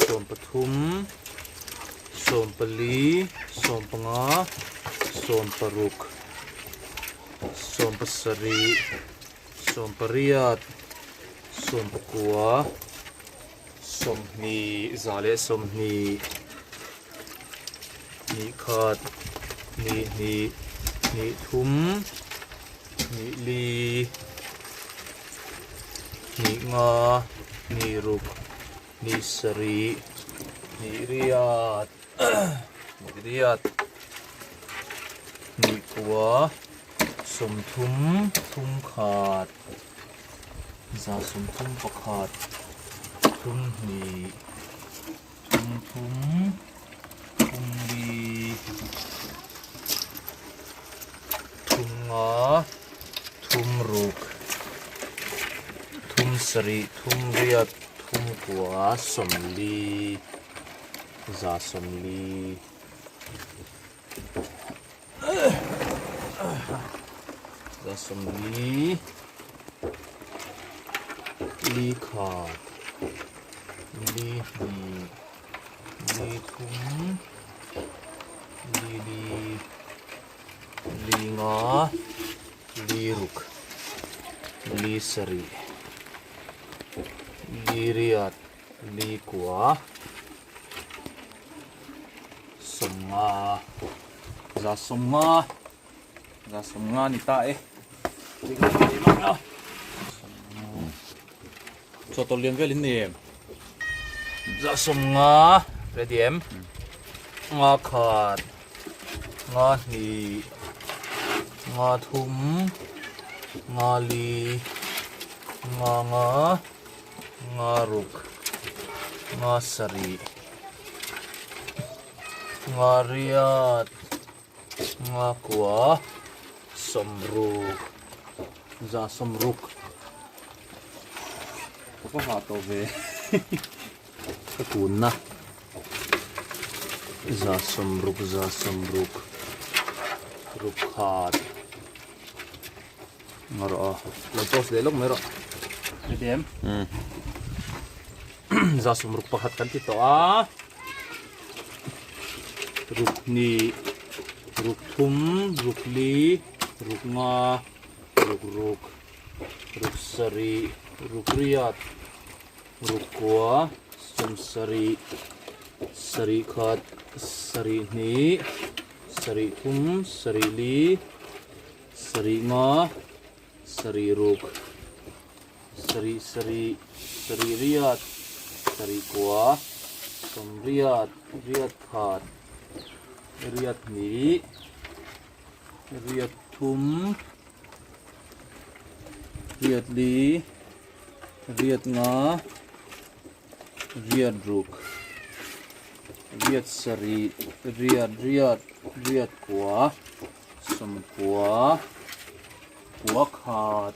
sawm pathum. Sawmpali, sawmpanga, sawmparuk, sawmpasarih, sawmpariat, sawmpakua, sawmhnih, za leh sawmhnih, hnih khat, hnih hnih, hnih thum, hnih li, hnih nga, hnih ruk. Ni sarih, ni riat, ni riat, ni kua, sawmthum, thum khat, za sawmthum pakhat, thum hnih, thum thum, thum li, thum nga, thum ruk, thum sarih, thum riat. Thumkua sawmli za sawmli za sawmli li khat li hnih li thum li li li nga li ruk li sarih. Liriat Likua sawmnga za sawmnga za sawmnga ni ta e chaw tawlh lian vel in ni em za sawmnga ready em nga khat nga hnih nga thum nga li nga nga nga ruk nga sarih nga riat nga kua sawmruk za sawmruk ka va hah tawh ve ka kunna za sawmruk za sawmruk ruk khat. Nga rawh a, lo post leh lawk mai rawh. Heti em? Za sawmruk pakhat kan ti tawh a. Ruk hnih, ruk thum, ruk li, ruk nga, ruk ruk, ruk sarih, ruk riat, ruk kua, sawm sarih, sarih khat, sarih hnih, sarih thum, sarih li, Sarih nga, sarih ruk, sarih sarih, sarih riat, sarih kua, sawmriat, riat khat, riat hnih, riat thum, riat li, riat nga, riat ruk, riat sarih, riat riat, riat kua. Sawmkua, kua khat,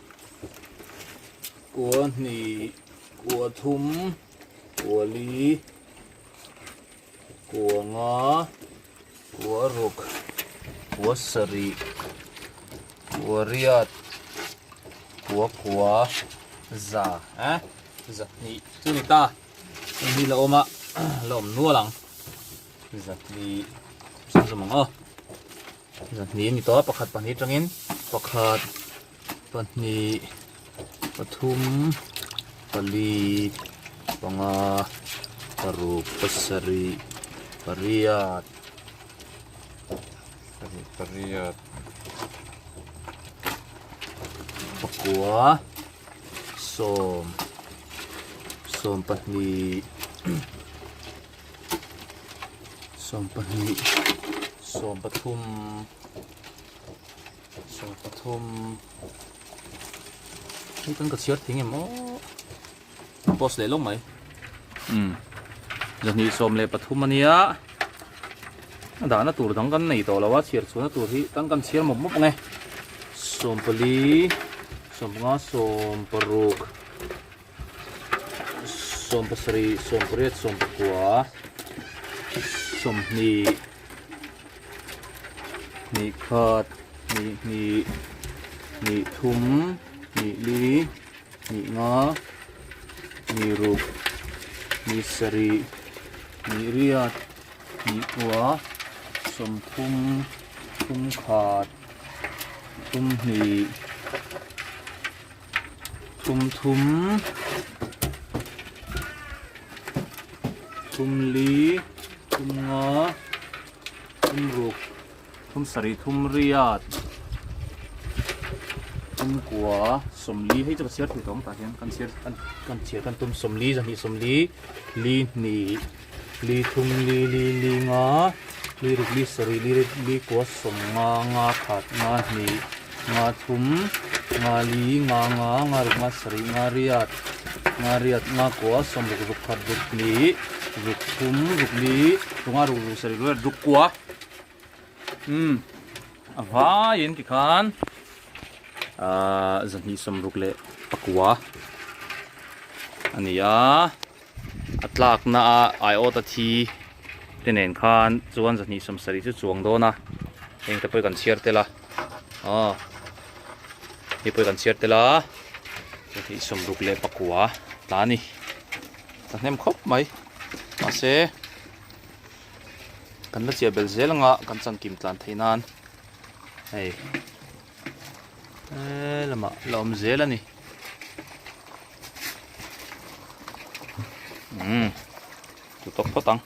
kua hnih, kua thum, kua li, kua nga, kua ruk, kua sarih, kua riat, kua kua, za eh. Zahnih chu ni ta. Hei hi la awm a, la awm nual ang. Zahnih chhun zawm ang aw. Zahnih a ni tawh a, pakhat pahnih atangin pakhat pahnih pathum pali panga paruk pasarih pariat Pasarih pariat pakua. Sawm sawmpahnih sawmpahnih sawmpathum sawmpathum hei kan ka chhiar thei ngem aw post leh lawk mai umm zahnih sawm leh pathum ania a dahna tur dang kan nei tawh lo a chhiar chhuahna tur hi kan kan chhiar mawp mawp ang e sawmpali sawmpanga sawmparuk sawmpasarih sawmpariat sawmpakua sawmhnih hnih khat hnih hnih hnih thum hnih li hnih nga hnih ruk hnih sarih hnih riat hnih kua sawmthum thum khat thum hnih thum thum thum li thum nga thum ruk thum sarih thum riat thum kua sawmli hei chu ka chhiar thei tawh ang tah hian kan chhiar kan chhiar kan tum sawmli zahnih sawmli li hnih li thum li li li nga li ruk li sarih li li kua sawm nga nga khat nga hnih nga thum nga li nga nga nga ruk nga sarih nga riat nga riat nga kua sawm ruk ruk khat ruk hnih ruk thum ruk li ruk nga ruk ruk sarih ruk riat ruk kua umm a vaiin tikhan ahh zahnih sawm ruk leh pakua a ni a. A tlakna a aiawt a thi te nen khan chuan zahnih sawmsarih chu chuang dawn a heng te pawh hi kan chhiar tel a aw hei pawh hi kan chhiar tel a zahnih sawmruk leh pakua tla a ni ta hnem khawp mai mahse kan la chiah belh zel anga kan chankim tlan theih nan hei helamah la awm zel a ni. Umm chu tawk phawt ang.